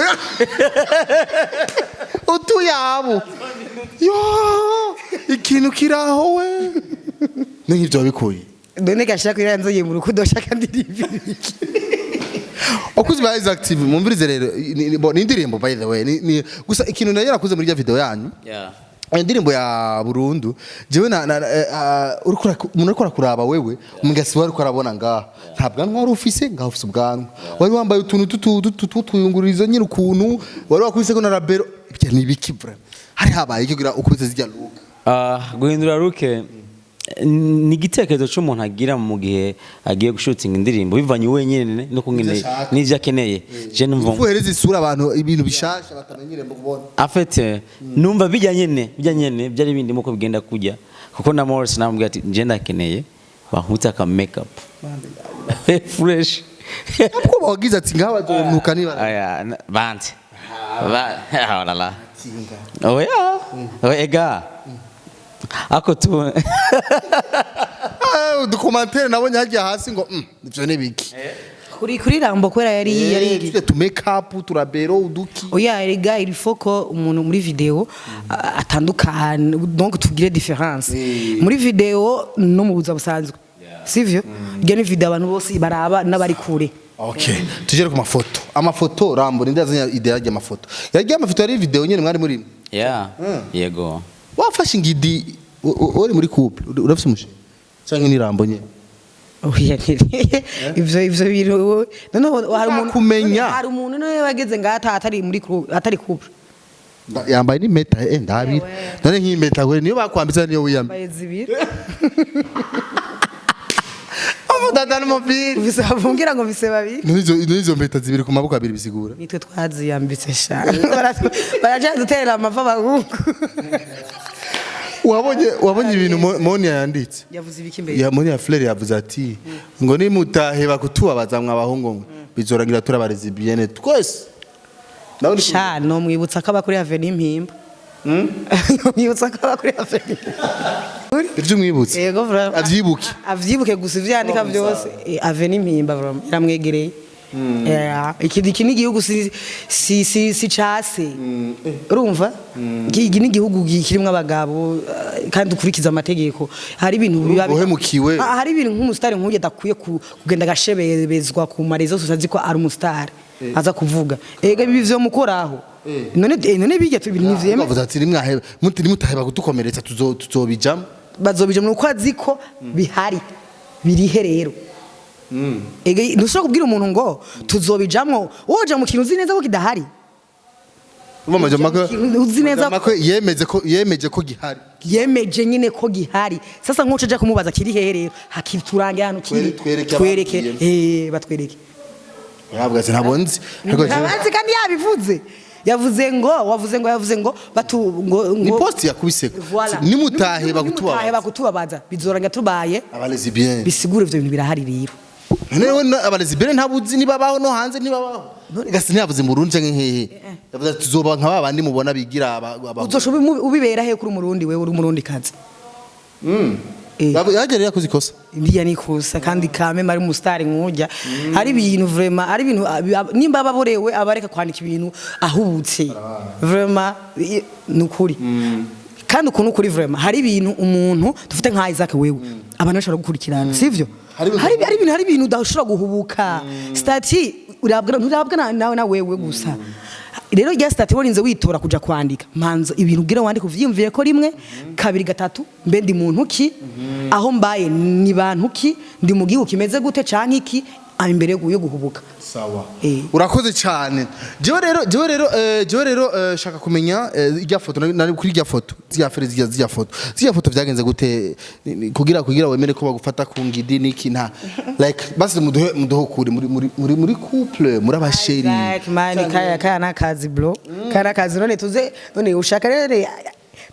Utuyabo. Yo! Ikintu kiraho we. N'nk'ivyo wabikuye. None gashaka iriya nzoye mu rukundo, shaka ndirimba iki? Wakuzi ba Isaac TV, mumvirize rero, ni indirimbo, by the way, ni gusa ikintu nayo nakuze muri rya video yanyu. Indirimbo ya Burundu, jewe na uriko umuntu uriko arakuraba wewe umugasi wari uriko arabona ngaha nta bwanwa wari ufise, ngaho ufise ubwanwa, wari wambaye utuntu tutuyungururizo nyine, ukuntu wari wakubise ko na rabero. Ibyo ni ibiki vraiment? Hari habaye iki kugira ukubise zirya look? Guhindura look ni igitekerezo cy'umuntu agira mu gihe agiye gushutinga indirimbo, bivanye wenyine no kungene ashaka. N'ivyo akeneye. Je numva uhereza isura abantu ibintu bishasha batamenyereye mu kubona. Afete numva bijya nyene byari bindi muko bigenda kujya, kuko na Morris namubwira ati nje ndakeneye bankubita aka makeup fresh. Ubwo wagize ati ngaha bazonuka niba Aya bante ba oh la la, oya oya, ega ako tu. Udukomantere nabonye hagiye hasi ngo ivyo ni biki? Kuri Rambo kubera yari Tujye tu make up turabero uduki. Oya erega il faut ko umuntu muri video atandukana, donc tugire différence muri video no mu buzima busanzwe, sivyo? Iryo ni video abantu bose baraba n'abari kure. Okay, tugere ku mafoto. Amafoto, Rambo, ninde yazanye idée y'ajya amafoto? Yagiye amafoto yari video nyene mwari muri Yeah, yego. Wafashe ingidi uri muri couple, urafise umushinga canke ni Rambo nyene? Oya, ivyo bintu noneho hari umuntu Kumenya. Hari umuntu noneho wageze ngaha atari muri atari couple. Yambaye n'impeta, ndabira none nk'impeta we niyo bakwambitse, niyo wiyambaye? Yambaye zibiri. Dada n'umupira. Ufise bavumbwira ngo mfise babiri. N'izo mpeta zibiri ku maboko abiri bisigura? Nitwe twaziyambitse sha, baracaduterera amava abahungu. Wabonye ibintu Monia yanditse? Yavuze ibiki imbere? Ya Monia Fleur yavuze ati ngo nimutaheba kutubabaza mwabahungu mwe, bizorangira turabarezi bien twese. Nawe Sha, no mwibutsa ko aba kuri Avenue Mpimba. Mwibutsa ko aba kuri Avenue. Ivyo umwibutse. Yego, vraiment. Avyibuke. Avyibuke gusa ivyo yandika byose. Avenue Mpimba, vraiment, iramwegereye. Iki ni igihugu si case. Urumva, iki ni igihugu kirimwo abagabo, kandi ukurikiza amategeko. Hari ibintu biba Uhemukiwe. Ah, hari ibintu nk'umusitari nk'uyu adakwiye kugenda agashebezwa ku marezo yose azi ko ari umusitari aza kuvuga. Ega ibi vyo mukoraho none, none bijya ntivyeme. Bavuze ati nimwaheba muti nimutaheba kudukomeretsa tuzobijamo. Bazobija mu uko azi ko bihari, birihe rero? Ega ntushobora kubwira umuntu ngo tuzobijamwo, woja mu kintu uzi neza ko kidahari. Urumva Majamako Uzi neza Majamako yemeze ko yemeje ko gihari. Yemeje nyine ko gihari. Sasa nkuco aja kumubaza kiri hehe rero, hakiturange hano kiri. Twereke. Twereke. Ababwiye. Batwereke. Yavuga ati ntabwo nzi. Ariko Ntabazi kandi yabivuze. Yavuze ngo, wavuze ngo, yavuze ngo batu ngo ni ngo post yakubise. Voilà. Nimutaheba Nimutaheba kutubabaza kutubabaza, bizoranga tubaye abalesbienne. Bisigura ivyo bintu birahari rero. None we abalesbienne ntabuzi nibabaho no hanze, ntibabaho. Gasi ntiyavuze mu Burundi canke hehe, yavuze ati tuzoba nka babandi mubona bigira Uzosha ubibera he kuri umurundi? Wewe uri umurundi kazi. Yagereye yakoze ikosa. Ndiya nikosa kandi kame mari umusitari nkujya. Hari ibintu vraiment, hari ibintu nimba ababorewe abareka kwandika ibintu ahubutse, vraiment nukuri. Kandi ukuntu ukuri, vraiment, hari ibintu umuntu dufite nka Isaac, wewe abantu bashobora gukurikirana, sivyo? Hari ibintu udashobora guhubuka. Statut urabwa nturabwa nawe na wewe gusa. Rero rya statut warinze witora kuja kwandika, manza ibintu ubwira wandika uvyiyumviye ko rimwe, kabiri, gatatu, mbe ndi muntu ki? Aho mbaye ni bantu ki? Ndi mu gihugu kimeze gute canke iki? Ah, imbere yo guhubuka. Sawa. Eh. Urakoze cyane. Jewe rero shaka kumenya irya foto nari kuri irya foto zirya fere zirya foto vyagenze gute kugira wemere ko bagufata ku ngidi niki? Nta like basi muduhe ukuri muri couple, muri abasheri. Isaac, man, kaya nakazi bro, kaya nakazi. None tuze, none ushaka rero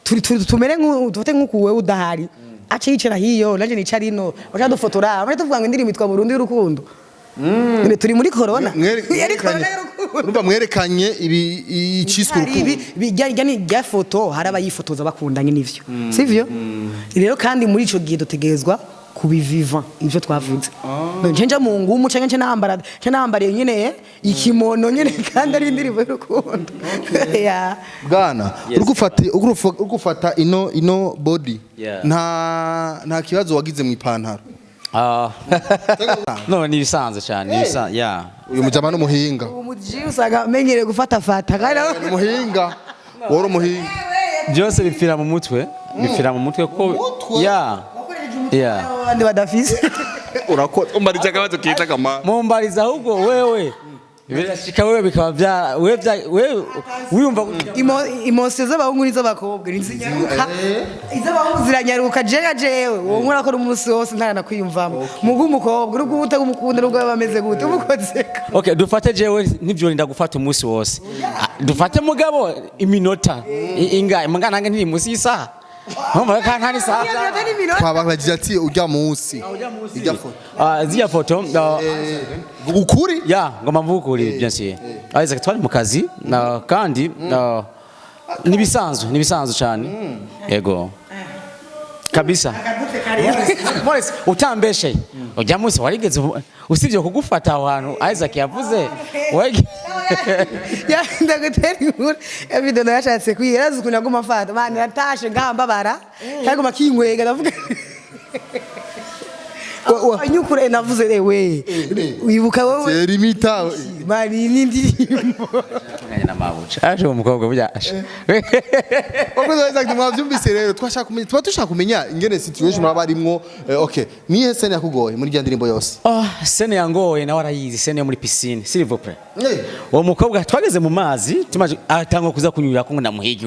turi tumere nku dufate nkuku wewe udahari ace yicara hiyo, nanje nicara ino, baca dufotora, baca tuvuga ngo indirimbo yitwa Burundi y'urukundo. None turi muri corona. Yari corona y'urukundo. Urumva mwerekanye ibi iciswe Hari urukundo. Bijya ni rya foto, hari abayifotoza bakundanye n'ivyo, sivyo rero? Kandi muri ico gihe dutegerezwa kubiviva ivyo twavuze. None nce nja mu ngumu canke nce nambara nyene ikimono nyene kandi ari indirimbo y'urukundo? Ya. Bwana, uri gufata ino body, nta kibazo wagize mu ipantaro? Ah. No, ni ibisanzwe cyane, ni ibisanzwe, yeah. Uyu mujama n'umuhinga. Umuji usanga amenyereye gufata fata kandi Umuhinga wari umuhinga. Byose bipfira mu mutwe, bipfira mu mutwe ko yeah. Abandi badafise. Urakora. Umbarije akabazo kita kama. Mumbariza ahubwo wewe, birashika wewe bikaba bya wewe bya wewe wiyumva gutya. Émotions z'abahungu n'iz'abakobwa ntizinyaruka. Iz'abahungu ziranyaruka. Jewe jewe uwo nkora akora umunsi wose ntaranakwiyumvamo. Mugu umukobwa nubwo uba utamukunda, nubwo yaba ameze gute, umukozeko. Okay, dufate jewe ntivyorinda gufata umunsi wose. Ah, dufate mugabo iminota ingahe? Muga nange ntiri munsi y'isaha. Ntumva ko nta n'isaha. Iyo minota ni minota. Twababajije ati ujya munsi ijya foto. Ah, ziriya foto Vuga ukuri. Ya, ngomba mvuge ukuri, bien sûr. Isaac twari mu kazi kandi nibisanzwe, nibisanzwe cyane. Yego. Kabisa. Morris, utambeshe. Ujya munsi warigeze usibye kugufata aho hantu Isaac yavuze. Ndagutera inkuru ya video narashatse kwiyeraza ukuntu yaguma afata mani, natashe ngambabara kandi guma kinkwega, ndavuga nyukure navuze ewe wibuka wowe. Zera imita. Mani, n'indirimbo. Tunganye na mabuja. Aje uwo mukobwa burya. Wakoze Isaac, mwavyumvise rero, twashaka kumenya, tuba dushaka kumenya ingene situation baba barimwo. Okay, nihe scène yakugoye muri rya ndirimbo yose? Oh, scène yangoye nawe arayizi, scène yo muri piscine, s'il vous plaît. Uwo mukobwa twageze mu mazi, tumaje atangwa kuza kunyura ko ngo ndamuhigi.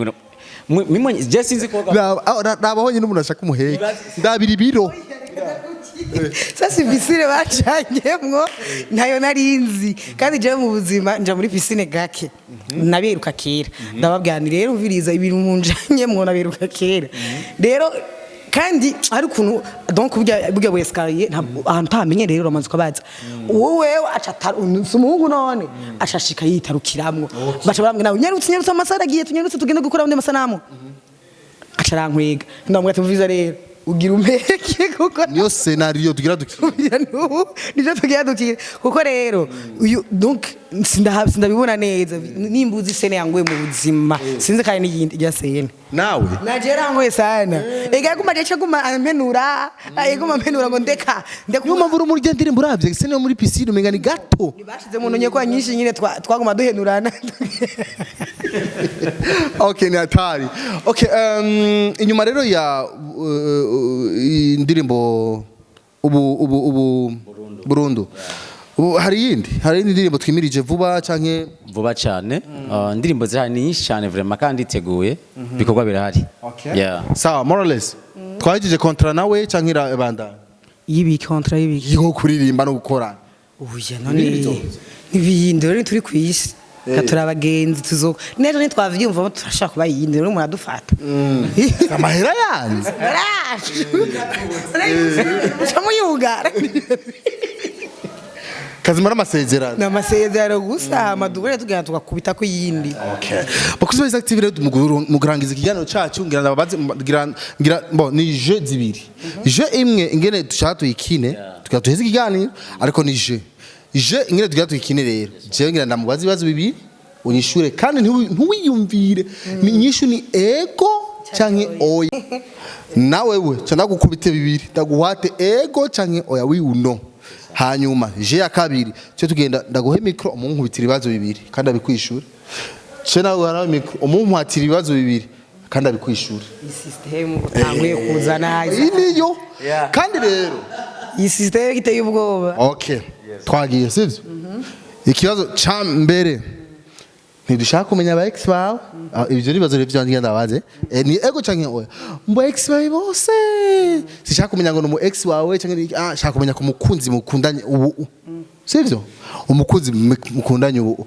Mimwe je sinzi koga. Raba honyine umuntu ashaka umuheke, ndabira ibiro. Sasa piscine bacanyemwo ntayo narinzi, kandi jewe mu buzima nja muri piscine gake. Naberuka kera, ndababwira nti rero umviriza, ibintu munjanye mwo naberuka kera rero. Kandi hari ukuntu donc burya bu escalier ntabwo ahantu utamenye rero uramaze ukabaza wowe aca si umuhungu none ashashika yitarukiramwo, baca barambwira nawe nyarutse, nyarutse, amasaha aragiye, tunyarutse tugende gukora andi masanamu. Aca arankwega, ndamubwira ati umviriza rero, ugira umpeke kuko Niyo scénario tugira dukina. Oya, nubu nivyo tugira dukire, kuko rero uyu donc sindabibona neza nimba uzi scène yanguye mu buzima, sinzi kandi n'iyindi rya scène. Nawe Naje yarangoye sana, ega yaguma aje aguma ampenura, yaguma ampenura ngo ndeka ndeka. Niyo mpamvu uri muri rya ndirimbo, uravye scène yo muri piscine, umenga ni gato. Bashize mu ntonye kwa nyinshi nyine twaguma duhenurana. Okay, ni hatari. Okay, inyuma rero ya indirimbo ubu Burundu, ubu hari iyindi ndirimbo twimirije vuba canke? Vuba cyane. Indirimbo zirahari, ni nyinshi cyane vraiment, kandi iteguye, ibikorwa birahari. Yeah. Sawa, more or less twahejeje contrat nawe canke irabandanya? Y'ibiki? Contrat y'ibiki? Yo kuririmba no gukora. Uya none n'ibiyindi rero turi ku isi turi abagenzi, tuzo n'ejo ntitwavyumvamo turashaka kuba yindi rero muradufata. Amahera yanze. Muca muyugara. Kazima n'amasezerano. Ni amasezerano gusa, hama duhure tugenda tugakubita ku yindi. Okay. Bakuzi ba Isaac TV rero, mu kurangiza ikiganiro cacu ngira ndababaze, ngira bo ni jeu zibiri. Jeu imwe ingene dushaka tuyikine, tugira tuheze ikiganiro, ariko ni jeu ingene tugira tuyikine rero. Jewe ngira ndamubaza ibibazo bibiri, unyishure kandi ntiwiyumvire. Ni inyishu ni ego canke oya. Nawe we ca ndagukubite bibiri, ndaguhate ego canke oya, oui ou non. Hanyuma jeu ya kabiri cyo tugenda ndaguhe micro, umunkubitira ibibazo bibiri kandi abikwishura. Ce nawe harawe micro, umumpatira ibibazo bibiri kandi abikwishura. Iyi système utanguye kuzana. Iyi niyo kandi rero. Iyi système iteye ubwoba. Okay, twagiye, sivyo? Ikibazo ca mbere, ntidushaka kumenya aba ex bawe. Ah, ivyo nibazo rero vyanje ndabaze. Ni ego canke oya mu ex bawe bose? Sishaka kumenya ngo ni umu ex wawe canke shaka kumenya ku mukunzi mukundanye ubu, sivyo? Umukunzi mukundanye ubu,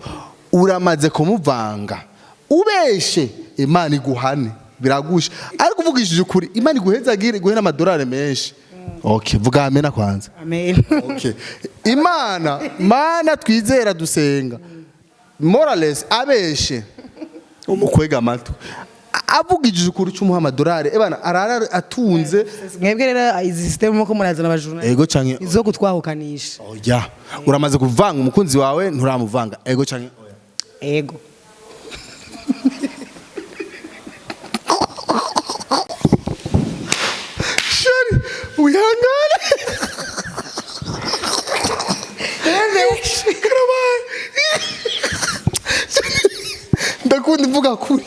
uramaze kumuvanga? Ubeshe Imana iguhane, biragusha, ariko uvugishije ukuri Imana iguhezagire, iguhe n'amadolari menshi. Okay, vuga amena kwanza. Amen. Okay. Imana, mana twizera dusenga. Morales abeshe umukwega amatwi. Avugishije ukuri cyumuha amadolari. Ebana arara atunze. Mwebwe rero izi système muko murazana abajurnaliste Ego canke izo kutwahukanisha. Oya. Uramaze kuvanga umukunzi wawe, nturamuvanga? Ego canke oya? Ego. Shari, wihangane. Karabaye. Ndakunda imvuga kuri.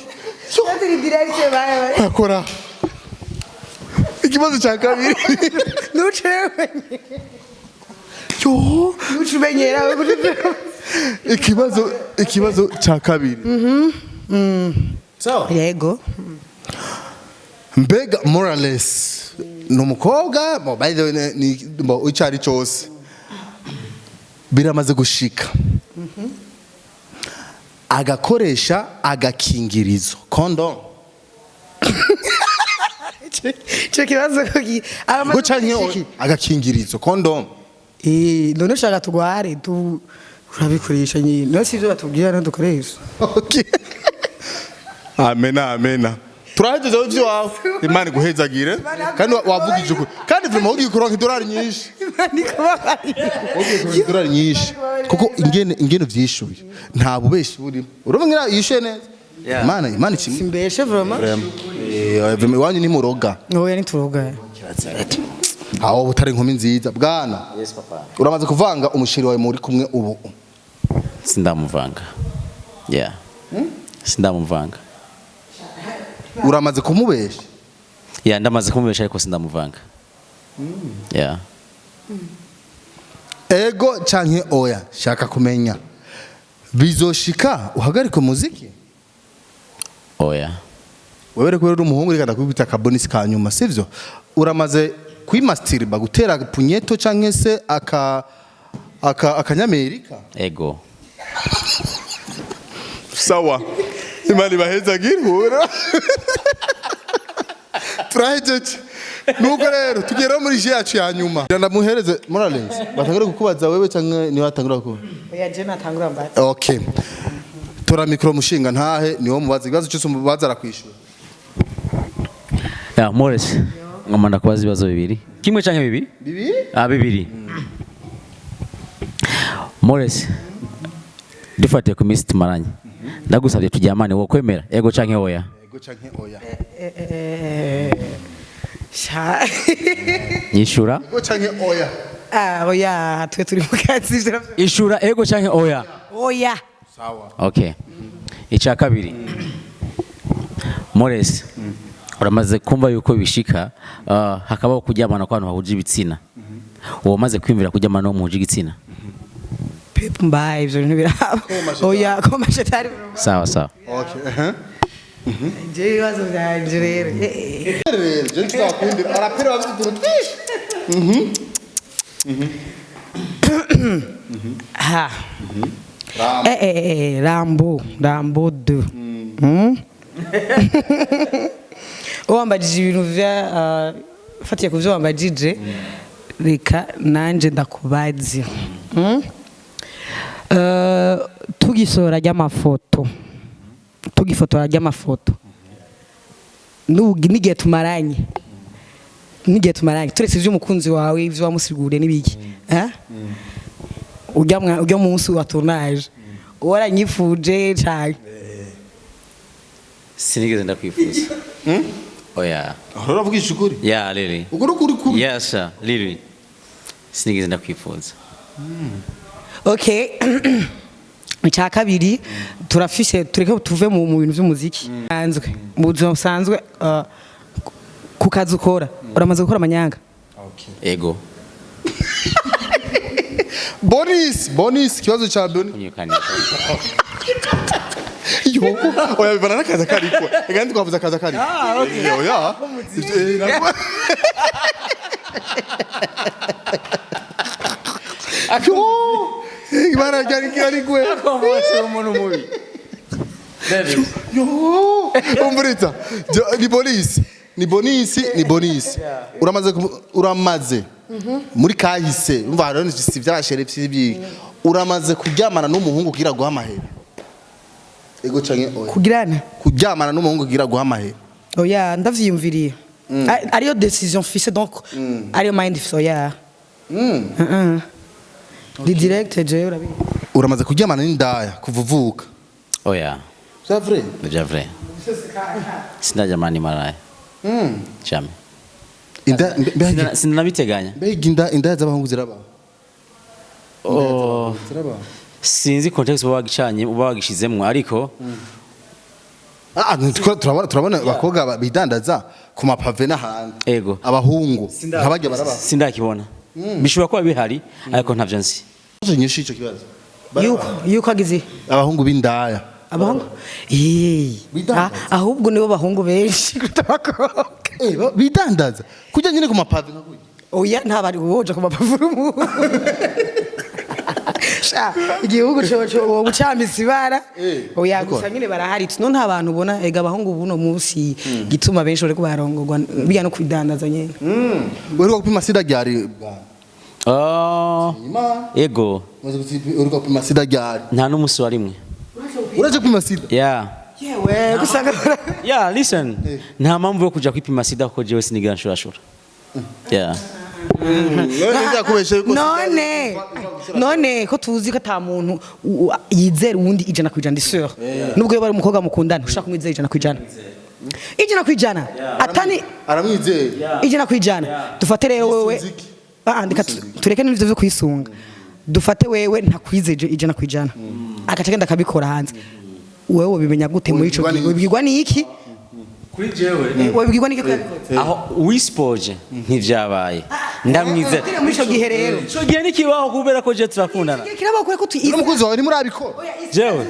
Akora. Ikibazo cya kabiri. Ntuce. Yo. Ntuce umenyera. Ikibazo cya kabiri. Sawa. Yego. Mbega Morales ni umukobwa, bo, by the way, ni bo icyo ari cyose biramaze gushika agakoresha agakingirizo, condom? Ico kibazo ko Ngo canke agakingirizo, condom? Eh, none ushaka tugware tu urabikoresha nyine, none si ivyo batubwira no dukoresha. Okay. Amena, amena. Turahejeje ivyo wawe. Imana iguhezagire. Kandi wavugije ukuri. Kandi vraiment ugiye kuronka idolari nyinshi. Imana ikubabarire. Ugiye kuronka idolari nyinshi. Kuko ingene vyishuye. Nta bubeshi burimo. Urumva ngira yishuye neza. Imana ikimwe. Simbeshe vraiment. Vraiment iwanyu ni muroga. Oya, ntituroga. Aho butari inkumi nziza bwana. Yes papa. Uramaze kuvanga umushiri wawe muri kumwe ubu? Sindamuvanga. Yeah. Sindamuvanga. Uramaze kumubesha? Yeah, ndamaze kumubesha ariko sindamuvanga. Yeah. Ego canke oya, shaka kumenya. Bizoshika uhagarike umuziki? Oya. Wewe rero uri umuhungu, reka ndakubita akabonisi ka nyuma, sivyo? Uramaze kwimasturba, gutera punyeto canke se aka akanyamerika? Ego. Sawa, Imana ibahezagire. Hura turahejeje. Nuko rero tugera muri jeu yacu ya nyuma. Ndamuhereze Morales, batangure kukubaza wewe canke niwe atangura kuba? Oya, je natangura mbaza. Okay, tora micro, mushinga ntahe niwo mubaza ikibazo cyose, umubaza arakwishura. Ya Morris, ngomba ndakubaza ibibazo bibiri, kimwe canke bibiri? Bibiri. Ah, bibiri. Morris, dufatiye ku minsi tumaranye, ndagusabye turyamane, wo kwemera, ego canke oya? Ego canke oya? Sha. Nyishura. Ego canke oya? Ah, oya, twe turi mu kazi ivyo. Ishura, ego canke oya? Oya. Sawa. Okay, icya kabiri, Morris, uramaze kumva yuko bishika hakabaho kuryamana kw'abantu bahuje ibitsina. Uwo umaze kwiyumvira kuryamana n'uwo muhuje igitsina? Pepe mbaye, ivyo bintu biraba. Oya, ko mashetari. Sawa sawa. Okay, eh. Je ibibazo vyanje rero. Rero je ntizakundira arapera, bafite utuntu twinshi. Ha. Rambo, Rambo 2. Wambajije ibintu vya fatiye ku vyo wambajije, reka nanje ndakubaze. Tugisohora ry'amafoto, tugifotora ry'amafoto, n'igihe tumaranye, turetse ivy'umukunzi wawe, ivyo wamusiguriye n'ibiki, eh? Ujya munsi wa tournage waranyifuje cyane? Sinigeze ndakwifuza, oya. Uravugisha ukuri? Yeah, really. Uko ni ukuri kuri? Yes sir, really, sinigeze ndakwifuza. Okay, icya kabiri, turafishe, tureke tuve mu bintu by'umuziki sanzwe, mu buzima busanzwe, ku kazi ukora, uramaze gukora amanyanga? Ego. Bonus, bonus, ikibazo cha bonus. Kunyukanisha. Yo, oya, bivana n'akazi akariko. Ega ntitwavuze akazi akariko. Ah, okay. Oya. Yo, ibara ryari ryari gwe. Umuntu mubi. Yo, umviriza. Ni bonus. Ni bonus, ni bonus. Uramaze uramaze. Muri kahise, umva hariho si by'abashere by'ibyi. Uramaze kuryamana n'umuhungu kugira guha amahera? Ego canke oya? Kugirana? Kuryamana n'umuhungu kugira guha amahera. Oya, ndavyiyumviriye. Ariyo décision fise, donc ariyo mind fise, oya. Di direct je urabizi. Uramaze kuryamana n'indaya kuva uvuka? Oya. C'est vrai? Ni vrai, sindaryamana n'imaraya, jamais. Inda mbega Sinanabiteganya. Mbega inda z'abahungu ziraba? Oh. Ziraba. Sinzi context uba wagicanye, uba wagishizemwo, ariko Ah, turabona abakobwa bidandaza ku mapave n'ahandi. Ego. Abahungu nk'abajya baraba. Sindakibona. Bishobora kuba bihari, ariko ntavyo nzi. Nyinshi ico kibazo. Yuko agize Abahungu b'indaya. Abahungu. Eh. Bidandaza. Ahubwo nibo bahungu benshi kuruta abakobwa. Eh, bidandaza. Kujya nyine ku mapave nka kujya. Oya, ntabari woja ku mapavuro. Sha, igihugu coco uwo bucambisa ibara. Eh, oya. ariko- Gusa nyine barahari no nta bantu ubona ega abahungu buno munsi gituma benshi bariko barongorwa bijya no kwidandaza nyene. Uheruka gupima sida ryari? Ah, Ima. ego. Uheruka gupima sida ryari? Nta n'umunsi wa rimwe. Uraje gupima sida? Yeah. Yewe, gusanga Yeah, listen, nta mpamvu yo kuja kwipima sida kuko jewe sinigera nshurashura, yeah. None ndakubeshe yuko None ko tuzi ko ata muntu yizera uwundi 100%, ndi sûr nubwo yoba ari umukobwa mukundana, ushaka kumwizera 100%, 100% atani. Aramwizeye. 100%. Dufate rero wewe. Yisunze iki? Ah, ndeka tureke n'ivyo vyo kwisunga. Dufate wewe ntakwizeje 100%, agaca agenda akabikora hanze, wewe wobimenya gute muri ico Wobibwirwa gihe? n'iki? Wobibwirwa n'iki? Kuri jewe, Wobibwirwa n'iki ko yabikoze? aho wispoje ntivyabaye, ndamwizera. Turi muri ico gihe rero. Ico gihe ntikibaho kubera ko je turakundana. Igihe kirabaho kubera ko Umukunzi wawe ntimurabikora? Jewe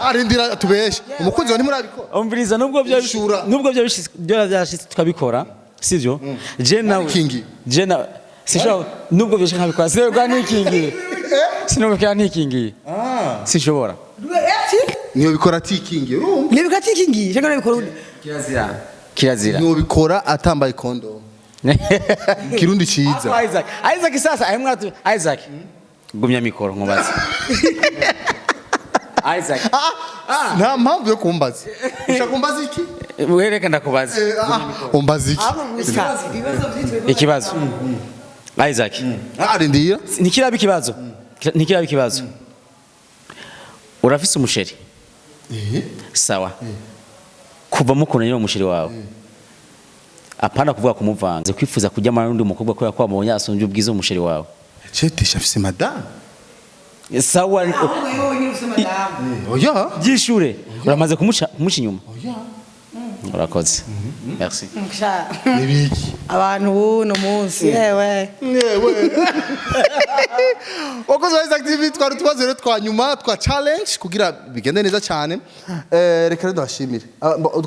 Arindira tubeshe. Umukunzi wawe ntimurabikora? Umviriza, nubwo bya Ishura. nubwo bya byo byashitse tukabikora, sivyo? Je nawe Warikingiye? Je nawe sinshobora, nubwo byashika nkabikora, sinubwo nikingiye, sinubwo nikingiye, sinshobora. Niyo bikora atikingiye, urumva? Niyo bikora atikingiye cyangwa nabikora? Kirazira, kirazira. Niyo bikora atambaye condom. Kirundi ciza. Isaac, Isaac, sasa ayo mwatu Isaac, gumya mikoro nkubaze, Isaac. Ah, nta mpamvu yo kumbaza. Ushaka kumbaza iki? Wereka ndakubaza. Ah, umbaza iki? Gusa ibibazo byitwe. Ikibazo, Isaac. Ah, rindira. Ntikiraba ikibazo, ntikiraba ikibazo. Urafise umuchéri? Sawa, kuva mukundanye n'uwo muchéri wawe, apana kuvuga kumuvanga, kwifuza kujyamana n'undi mukobwa kubera ko wamubonye asumbye ubwiza umuchéri wawe? Cetesha afise madame. Sawa. Oya. Byishure, uramaze kumuca inyuma? Urakoze, merci. Nibiki? Abantu buno munsi, yewe. Yewe. Wakoze wa Isaac TV, twari utubazo rero twa nyuma twa challenge kugira bigende neza cyane. Reka rero ndabashimire.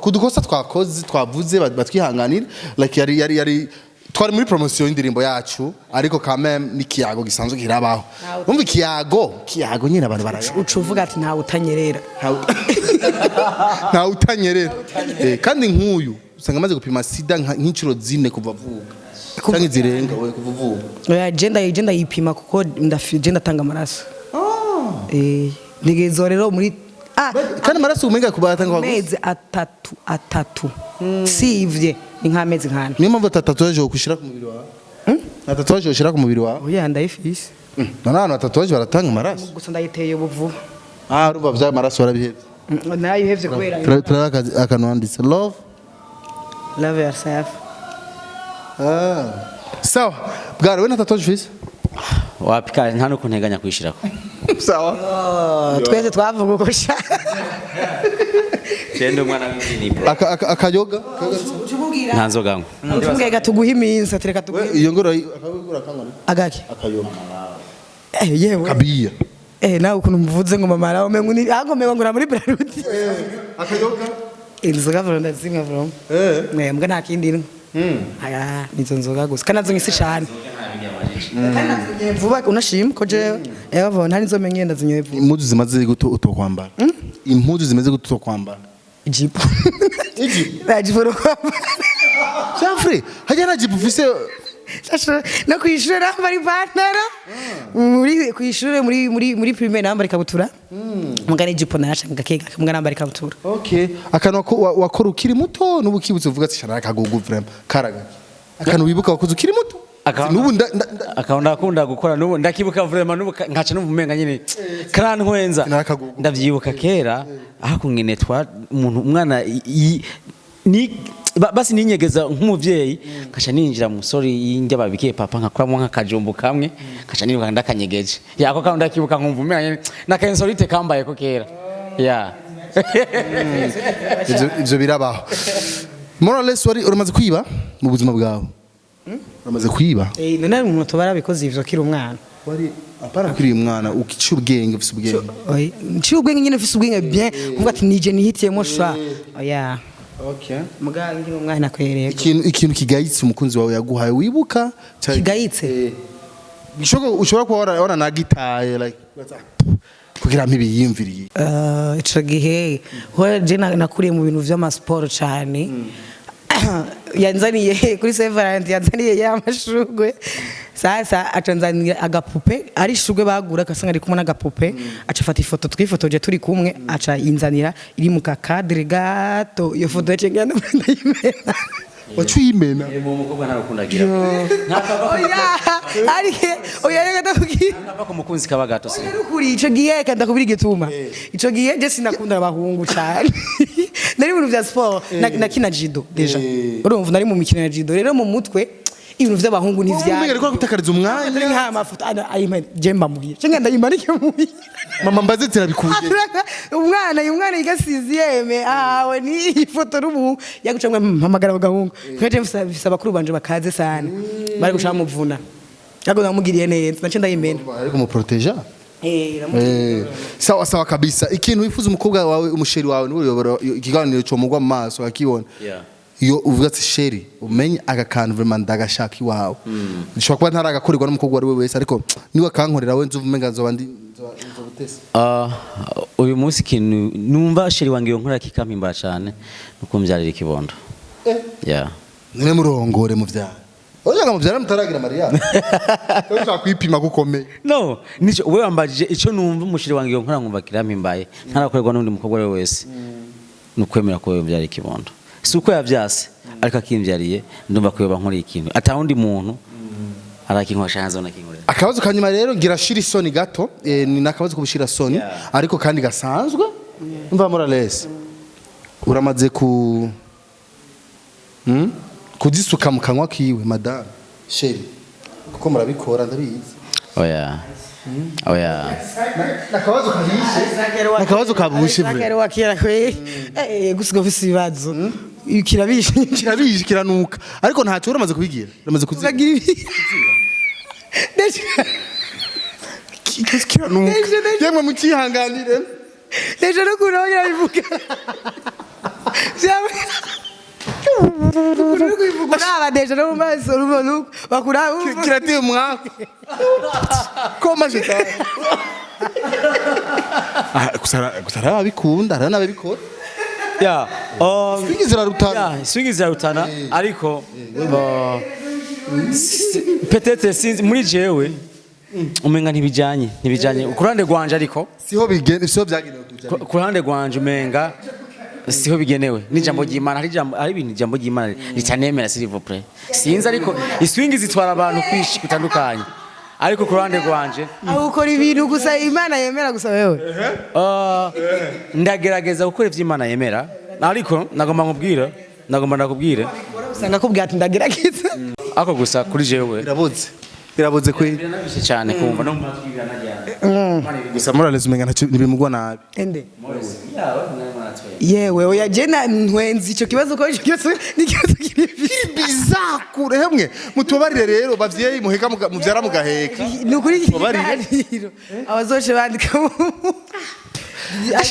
Ku dukosa twakoze, twavuze, batwihanganira. Like yari twari muri promotion y'indirimbo yacu, ariko quand même n'ikiyago gisanzwe kirabaho. Umva, ikiyago nyine abantu baraya. Uca uvuga ati ntawe utanyerera. Ntawe utanyerera. Kandi nk'uyu usanga amaze gupima sida nk'inshuro 4 kuva avuka. Canke zirenga we kuva uvuka. Oya, je ndayipima kuko je ndatanga amaraso. Ntegerezwa rero muri Kandi amaraso umenga kubatanga. Amezi 3 3 sivye, ni nk'amezi nk'ane. Niyo mpamvu tatouage wokushira ku mubiri wawe? Nta tatouage woshira ku mubiri wawe? Oya, ndayifise. None abantu batatuwaje baratanga amaraso? Gusa ndayiteye ubu vuba. Ah, urumva vya amaraso warabihevye. Narayihevye kubera Turaba akantu wanditse love. Love yourself. Ah, sawa bwari we nta tatouage ufise? Wapi, kandi nta nuko nteganya kuyishirako. Sawa. Oh, twese twavuga uko sha. Jende umwana w'injini, bro. Akayoga? Nta nzoga nywa. Ucubwira reka tuguhe iminsi, ati reka tuguhe. Iyo ngoro akayogura kangana? Agaki? Akayoga. Yewe. Kabiya. Nawe ukuntu mvuze ngo mama rawe umengo ni ahubwo umengo ngura muri Brarudi. Akayoga. Inzoga vro ndazimwa vro. Mbwa nta kindi nywa. Aya, nizo nzoga gusa kandi nazo nkisi cyane. Kandi nazinyoye vuba, unashima ko jewe eva ntari nzomenye ngenda zinyoye vuba. Impuzu zimaze gute utokwambara? Impuzu zimeze gute utokwambara? Ijipo. Ijipo? Nta jipo no kwambara. Jafre, hajya nta jipo ufise? Sasha, no kw'ishure nambara ipantaro, muri kw'ishure muri primaire nambara ikabutura, muga n'ijipo narashaka gake gake, muga nambara ikabutura. Okay, akantu wakora ukiri muto n'ubu ukibutse uvuga ati shana akagugu vraiment karagaki, akantu wibuka wakoze ukiri muto? N'ubu Akaba ndakunda gukora n'ubu ndakibuka vraiment, n'ubu nkaca numva umenga nyine karantwenza. Narakagugu. Ndavyibuka kera aho kungene twa umuntu umwana ni basi ninyegeza nk'umuvyeyi, nkaca ninjira mu musore y'indya babikiye papa, nkakuramo nk'akajumbu kamwe, nkaca niruka ndakanyegeje. Ya, ako kantu ndakibuka nkumva umenga nyene naka insolite kambaye ko kera ya. Ivyo birabaho. More or less, wari uramaze kwiba mu buzima bwawe? Uramaze kwiba? None umuntu tuba yarabikoze ivyo akiri umwana. Wari apana kuri uyu mwana ukica ubwenge, ufise ubwenge. Oya, nciye ubwenge nyine, mfise ubwenge bien, kuvuga ati nije nihitiyemo sha, oya. Okay. Muga ndi umwana kwereka. Ikintu kigayitse umukunzi wawe yaguhaye wibuka? Kigayitse? Ushobora kuba waranagitaye like kugira mpibiyimviriye. Ico gihe ho je nakuriye mu bintu vy'amasiporo cane. Yanzaniye kuri Saint Valentin, yanzaniye ya mashugwe. Sasa acanzanira agapupe, ari ishugwe bagura akasanga ari kumwe n'agapupe, aca afata ifoto twifotoje turi kumwe, aca inzanira iri mu kakadire gato. Iyo foto yaciye ngenda ndayimena. Waciye imena? Mu mukobwa nta rukundo agira. Oya, ari oya, reka ndakubwira. Ntakava ku mukunzi kaba gato se. Nukuri ico gihe, reka ndakubwira igituma ico gihe je sinakunda abahungu cyane. Nari mu bintu vya sport, nakina judo déjà. Urumva, nari mu mikino ya judo, rero mu mutwe ibintu vy'abahungu Umenga ntivyari. ariko gutakariza umwanya. Atari nka mafoto ana ayima je mbamuhira cenga ndayimanike muhira. Mama mbaze tirabikuye. Umwana, uyu mwana yiga sixième awe ni ifoto n'umuhungu yagucamwe mpamagara agahungu nkaje mfise abakuru banje bakaze sana bari guca muvuna, ariko namugiriye neza, nace ndayimena. Ariko muproteja. Eh. Sawa sawa kabisa. Ikintu wifuza umukobwa wawe, umuchéri wawe, niwe uyobora ikiganiro cyo mugwa mu maso akibona, Yeah. iyo uvuga ati chéri, umenye aka kantu vraiment ndagashaka iwawe, nshobora kuba ntaragakorerwa n'umukobwa uwo ari we wese, ariko niwe akankorera we nzuva umenga nzoba ndi nzoba uteye. Mutesi. Ah, uyu munsi ikintu numva chéri wange yonkora kikampimbara cyane nukumbyarira ikibondo. Yeah. None murongore muvyara. Oya, muvyara mutaragira mariage. Ushaka kwipima gukomeye. No, nico wewe wambajije, ico numva umu chéri wange yonkora nkumva kirampimbaye ntarakorerwa n'undi mukobwa we wese, nukwemera ko yombyara ikibondo. Si uko yavyase, ariko akimbyariye ndumva ko yoba nkoreye ikintu ata wundi muntu arakinkoresha hanze nakinkorera. Akabazo kanyuma rero ngira shira isoni gato, ni nakabazo kubushira soni, ariko kandi gasanzwe. Umva Morales, uramaze ku kuzisuka mu kanwa kiwe madame chéri, kuko murabikora ndabizi. Oya, oya. Nakabazo kabishe, nakabazo kabushe vure. Zakari wakira kwe gusiga ufise ibibazo kirabishe. Kirabishe, kiranuka, ariko ntacyo uramaze kubigira, uramaze kuziga. Uragira ibi. Kiranuka. Deje. Yemwe mukihanganire. Deje no kuntu abanya bivuga. Ukuntu uri kubivuga uraba deje no mu maso urumva nuko bakuraba. Kirateye umwaku koma jetani. Ah, gusa hari ababikunda, hari n'ababikora. Yeah. Swingi zirarutana. Yeah, swingi zirarutana, ariko peut-être sinzi, muri jewe umenga ntibijanye ku ruhande rwanje, ariko siho bigenda, siho byagenewe kuja. Ku ruhande rwanje umenga siho bigenewe n'ijambo ry'Imana. Hari ijambo, hari ibintu ijambo ry'Imana ritanemera, s'il vous plaît. Sinzi, ariko iswingi zitwara abantu kwishi kutandukanye, ariko ku ruhande rwanje Aho ukora ibintu gusa Imana yemera gusa wewe. Ndagerageza gukora ivyo Imana yemera, ariko nagomba nkubwire, nagomba ndakubwire. Usanga akubwira ati ndagerageza. Ako gusa kuri jewe Biraboze, biraboze kwe. Biranabishe cyane kumva no mu matwi biranajyana. Gusa Morales umenga ntacyo ntibimugwa nabi. Ende yewe, oya, je na ntwenzi ico kibazo, ko ico kibazo ni ikibazo kiri Bizakure hemwe, mutubabarire rero bavyeyi muheka muvyara mugaheka. Ni ukuri iki Mubabarire. kiganiro abazoce bandika.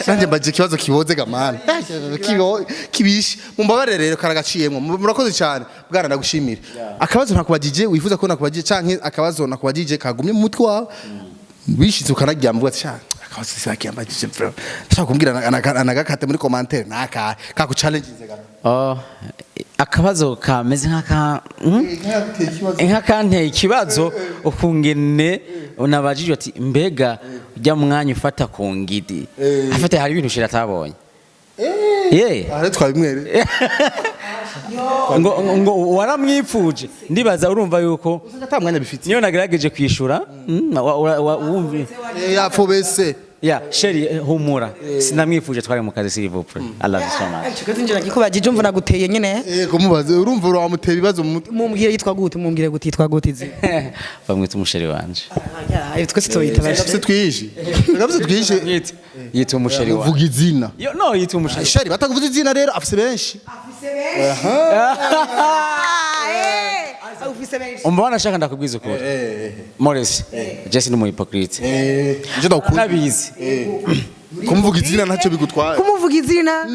Nanjye mbaje ikibazo kiboze gamana kibishe, mumbabarire rero karagaciyemwo. Murakoze cyane bwana, ndagushimira. Akabazo ntakubagije wifuza ko nakubagije, canke akabazo nakubagije kagumye mu mutwe wawe bishitse ukanaryama uvuga ati: "Sha, akabazo sakiyambagije bro, ndashaka kumbwira anagakate muri commentaire naka kaku challenge gato." Oh, akabazo kameze nk'aka nk'akanteye ikibazo ukungene nabajijwe ati: "Mbega ujya mwanya ufata ku ngidi afite hari ibintu ushira atabonye?" Ye. Aha rero twabimwere. Ngo waramwipfuje, ndibaza urumva yuko Usanga ata mwanya bifite. Niyo nagerageje kwishura, wumve. Yapfobese. Ya chéri, humura, sinamwifuje, twari mu kazi, s'il vous plaît, I love you so much. Ico kibazo nje nakikubajije, umva naguteye nyene. Kumubaza urumva uramutera ibibazo mu mutwe. Mumbwire yitwa gute, mumbwire gute, yitwa gute izi? Bamwita umu chéri wanje. Ayo twese tuyita Ndafise twishi, ndafise twishi. Yitwa umu chéri wanje. Uvuga izina. Yo, no, yitwa umu chéri. Chéri batakuvuza izina rero afise benshi. Ufise benshi. Umva, wanashaka ndakubwiza ukuri, Morris, Jesse ni umu hypocrite. Ivyo ndakunda. Nabizi. Kumuvuga izina ntacyo bigutwaye. Kumuvuga izina.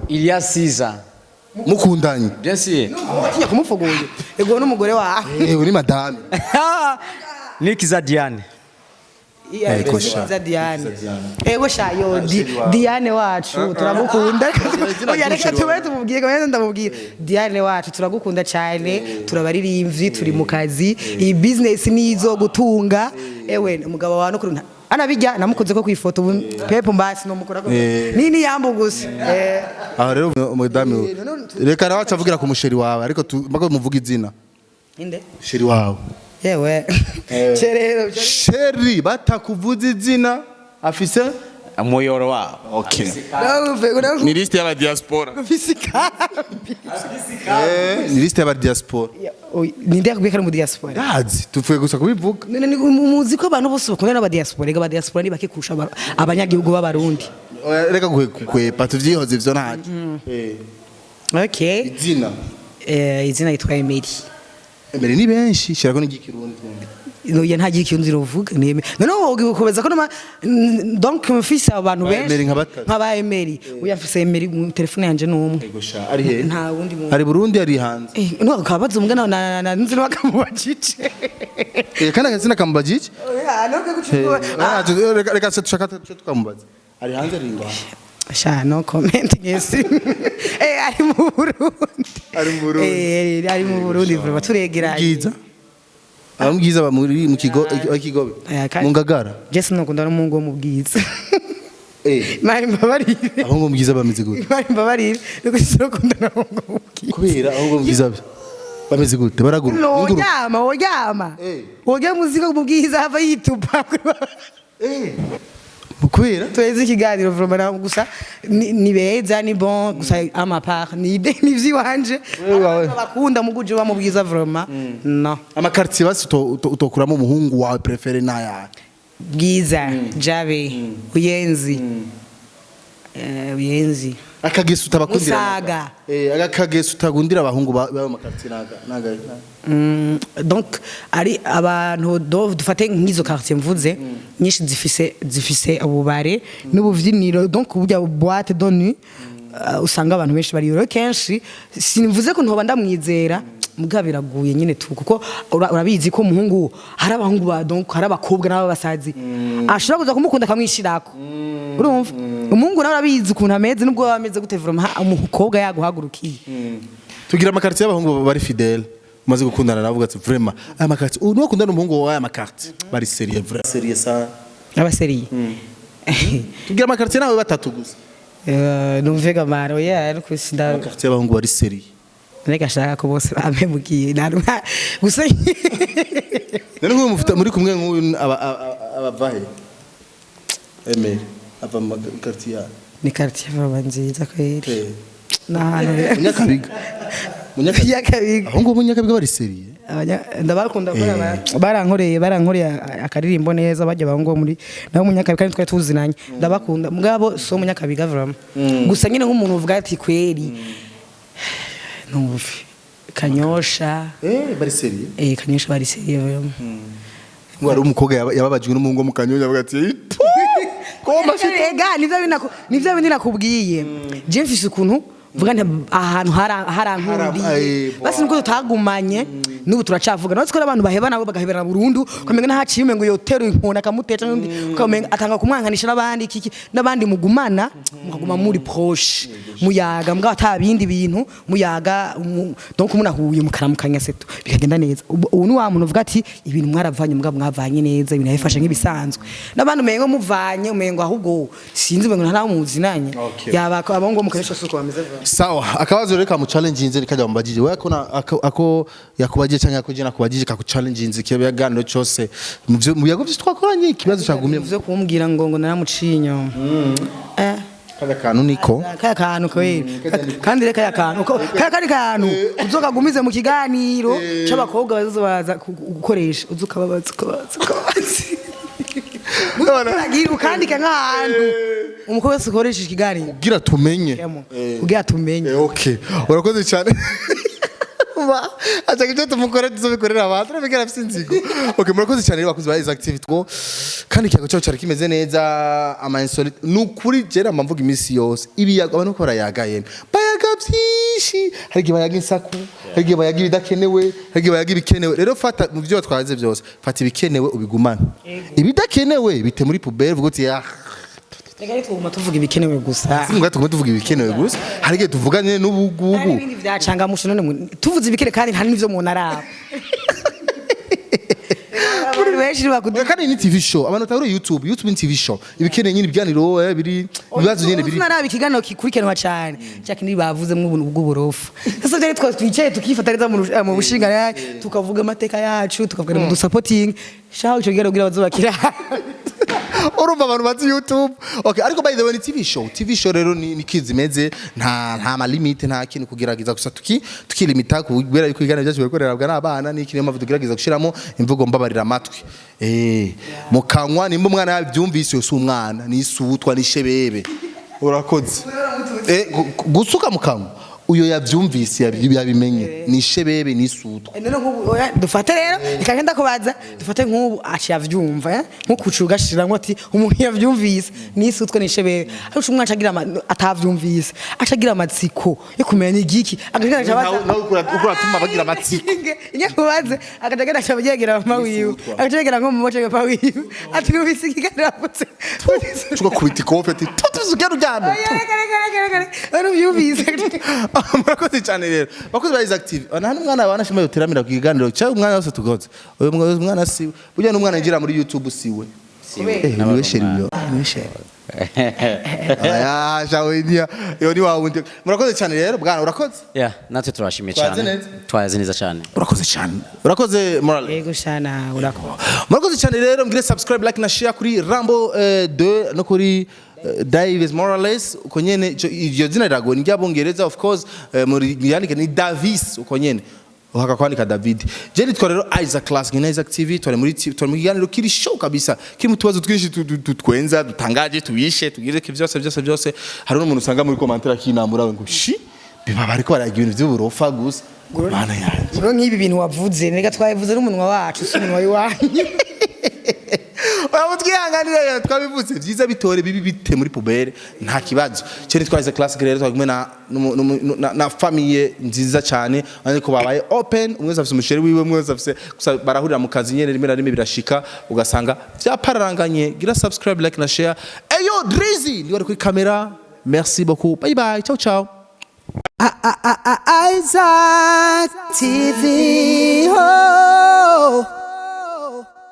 Il y a 6 ans. Mukundanye. Bien sûr. Utinya kumuvuga uyu ego n'umugore wawe. Uri madame. Nikiza Diane. Ego sha. Za Diane, ego sha, yo Diane wacu turagukunda. Oya, reka tube tumubwire kamwe, ndamubwira: Diane wacu, turagukunda cyane, turabaririmbyi, turi mu kazi, iyi business nizo gutunga. Ewe umugabo wawe no kuri anabijya namukunze ko kwifoto ubu pepo mbasi no mukora nini yambu gusa. Aho rero umudamu reka nawe acavugira ku mu chéri wawe, ariko mbago muvuga izina. Inde? Chéri wawe. Yewe cerero. Chéri batakuvuza izina afise Umuyoro wabo. Okay. Nawe Ni liste y'aba diaspora. ufise ikambi. Ni liste y'aba diaspora. Ninde yakubwiye ko ari mu diaspora? Ndazi, tupfuye gusa kubivuga. None muzi ko abantu bose bakundana n'aba diaspora, ega aba diaspora ni bake kurusha abanyagihugu b'abarundi. Oya, reka kukwepa tuvyihoze ivyo ntacyo. Okay. Izina. Izina yitwa Emery. Emery ni benshi, shirako n'igikirundi twumve. Oya, nta gikirundi uvuga ni Emery. Noneho wowe ukomeza ko noma donc mfise abantu Ba benshi. Emery nka batatu. Nka ba Emery, oya, mfise Emery mu telefone yanje n'umwe. Ego sha, ari he? Nta wundi muntu. Ari Burundi, ari hanze? No kabaza umwe na nzi bakamubajije. Kandi akazina kamubajije. Oya, no Eh, ah, reka se tushaka tuce tukamubaza. Ari hanze, ari ngaha? Sha, no comment ngesi. Ari mu Burundi. Ari mu Burundi. Ari mu Burundi vuba turegeranye. Bwiza, abamubwiza bamuri mu kigo ikigobe. Mu Ngagara. Je sinakunda n'umuhungu wo mu Bwiza. Mari mbabarire. Aho ngo mu Bwiza bameze gute? Mari mbabarire. Nuko sinakunda n'umuhungu wo mu Bwiza. Kubera aho ngo mu Bwiza bameze gute, baraguruka? Inguruka. Woryama, woryama. Woryama muzika mu Bwiza hava yitupa. Kubera Tuheze ikiganiro vraiment na gusa ni beza, ni bon gusa à ma part ni idée ni vyiwanje. Wewe wawe. Bakunda muguje wa mu Bwiza vraiment no. Ama quartier basi utokuramo umuhungu wawe préféré n'ayahe? Bwiza, Jabe, Buyenzi. Buyenzi. Akageso utabakundira? Musaga. Akageso utagundira abahungu b'ayo ma quartier naga? Donc ari abantu dufate nk'izo quartier mvuze nyinshi zifise ububare n'ubuvyiniro, donc burya boîte de nuit, usanga abantu benshi bari rero kenshi. Simvuze ko ntoba ndamwizera, muga biraguye nyine tu, kuko urabizi ko umuhungu hari abahungu ba donc hari abakobwa n'ababasazi ashobora kuza kumukunda akamwishirako. Urumva umuhungu nawe urabizi ukuntu ameze, nubwo yaba ameze gute, vraiment umukobwa yaguhagurukiye. Tugira ama quartier y'abahungu bari fidèle umaze gukundana nawe uvuga ati vraiment aya ma quartier ubu niwakundana n'umuhungu wawe, aya ma quartier bari sérieux, vrai sérieux ça. Aba sérieux. Tugira ama quartier nawe batatu gusa. Numve gamaro ya ariko sinda Ama quartier y'abahungu bari sérieux. Reka shaka ko bose bampemukiye gusa. None nk'uyu mufite muri kumwe, nk'uyu abava he? Emeri ava mu quartier ya Ni quartier baba nziza kweri n'ahantu. Munyakabiga, Munyakabiga. Nyakabiga. Abahungu bo Munyakabiga bari sérieux. Ndabakunda kubera barankoreye akaririmbo neza bajya bahungu bo muri nabo Munyakabiga kandi twari tuzinanye. Ndabakunda mugabo so Munyakabiga vraiment gusa nyine nk'umuntu uvuga ati kweri numve Kanyosha. Bari sérieux. Kanyosha bari sérieux vraiment. Ngo hari umukobwa yababajwe n'umuhungu wo mu Kanyonya avuga ati koma. Ega nivyo bindi nakubwiye, je mfise ukuntu mvuga nti ahantu harankundiye. Basi nuko tutagumanye n'ubu turacavuga natwe ko abantu baheba nabo bagaheberana burundu, ukamenga ntahaciye, umengo yotera inkoni akamuteca n'undi, ukamenga atanga kumwankanisha n'abandi kiki n'abandi, mugumana mukaguma muri proche muyaga mbwa ata bindi bintu muyaga donc munahuye mukaramukanya seto bikagenda neza. Ubu ni wa muntu uvuga ati ibintu mwaravanye mbwa mwavanye neza, ibintu yabifashe nk'ibisanzwe n'abandi, umengo muvanye umengo ahubwo sinzi, umengo nta nawe muzinanye. Yaba abo ngo mukoresha suko bameze vuba. Sawa, akabazo reka mu challenge nze kajya mubajije wewe ko na ako yakubajije cyangwa yakuje nakubajije kaku challenge nze kibaganiro cyose mu byo mu yago twakoranye ikibazo cyagumye. Ivyo kumbwira ngo naramuciye inyuma. Kada kantu niko. Kaya kantu kweli, kandi reka kaya kantu kaya kandi kantu uzokagumize mu kiganiro c'abakobwa bazoza baza gukoresha uzokababaza ukababaza ukababaza uragira ukandika nk'ahantu umukobwa wese ukoresha ikiganiro. Kugira tumenye. Kugira tumenye. Okay, urakoze cyane. Ba, acha ibyo tumukora tuzobikorera abantu turabigera afite inzigo. Okay, murakoze cyane rero bakozi ba Isaac TV two, kandi ikiyago cyacu cyari kimeze neza ama insolite. Nukuri jera mvuga iminsi yose ibiyago abantu ko barayaga yemwe bayaga byinshi, hari igihe bayaga insaku, hari igihe bayaga ibidakenewe, hari igihe bayaga ibikenewe. Rero fata mu byo twaze byose, fata ibikenewe ubigumane, ibidakenewe bite muri poubelle, uvuga uti ah. Reka ntitwuma tuvuga ibikenewe gusa. Singa tugume tuvuga ibikenewe gusa, hari igihe tuvuganye Hari n'ubugugu. n'ibindi vyacangamusha none tuvuze ibikenewe kandi nta n'ivyo umuntu araba. Abantu benshi Oya, kandi ni TV show abantu batahura YouTube, YouTube ni TV show, ibikeneye nyine ibiganiro biri ibibazo nyine biri. Naraba ikiganiro gikurikiranwa cyane cya kindi bavuzemo ubuntu bw'uburofu. Sasa byari twa twicaye tukifata neza mu bushinga tukavuga amateka yacu, tukavuga mu dusapoting shaho ico kiganiro kugira bazubakira. Urumva abantu bazi YouTube. Okay, ariko by the way ni TV show, TV show rero ni kids imeze nta ma limite, nta kintu kugerageza gusa tukilimita kubera yuko ibiganiro byacu bikorera n'abana ni kintu mpamvu tugerageza gushiramo imvugo mbabarira amatwi mu kanwa nimba umwana yabyumvise yose umwana ni isutwa ni shebebe. Urakoze. Gusuka mu kanwa. Uyo yavyumvise, yabimenye, ni shebebe, ni sutwa. None nk'ubu, oya, dufate rero, reka ngenda kubaza, dufate nk'ubu aciye avyumva, eh? Nko ugashiramwo ati umuntu yavyumvise nisutwe nishebebe, ariko umwana acagira atavyumvise, acagira amatsiko yo kumenya ni igiki, agaca abaza. Nawe ukuratuma bagira amatsiko. Inge kubaze, agaca agenda aca yegera mama wiwe, agaca yegera nko mu moce papa wiwe, ati numvise ikiganiro avutse. Tugakubita ikofe ati tutuzugera uryame. Oya, reka, reka, reka, reka, reka, uvyumvise. Murakoze cyane rero, bakozi ba Isaac TV. Nta n'umwana wanashima yoteramira ku kiganiro cyangwa umwana wose tugoze. Uyu mwana siwe burya, n'umwana yinjira muri YouTube siwe. Eh, niwe chéri yo, niwe chéri. Aya shawe niya yo ni wawundi. Murakoze cyane rero, bwana, urakoze. Yeah, natwe turashimye Twaze cyane. neza. Twaze neza cyane. Urakoze cyane, urakoze Morale. Yego shana, urakoze. Murakoze cyane rero, mbwire subscribe, like na share kuri Rambo 2 no kuri Davis Morales uko nyene. Iryo zina riragoye, ni ry'abongereza of course. Muri yandike ni Davis uko nyene, uhaka kwandika David. Je nitwa rero Isaac Class na Isaac TV. Twari mu kiganiro kiri show kabisa, kiri mu tubazo twinshi tutwenza, dutangaje, tubishe, tugire ko byose byose byose. Hari n'umuntu usanga muri commentaire akinamura ngo shi biba bariko baragira ibintu by'uburofa gusa. Mana yanjye! Rero nk'ibi bintu wavuze, reka twabivuze n'umunwa wacu, si umunwa w'iwanyu. Waba twihanganira, twabivutse byiza bitore, bibi bite muri poubelle, nta kibazo. Cyo nitwa Isaac Classic rero, twari kumwe na famille nziza cyane, ariko babaye open. Umwe wese afise umu chéri wiwe, umwe wese afise, gusa barahurira mu kazi nyene, rimwe na rimwe birashika ugasanga vyapararanganye. Gira subscribe, like na share. Eyo Drizzy ndi wari kuri kamera. Merci beaucoup, bye bye, ciao ciao. Isaac TV. Oh.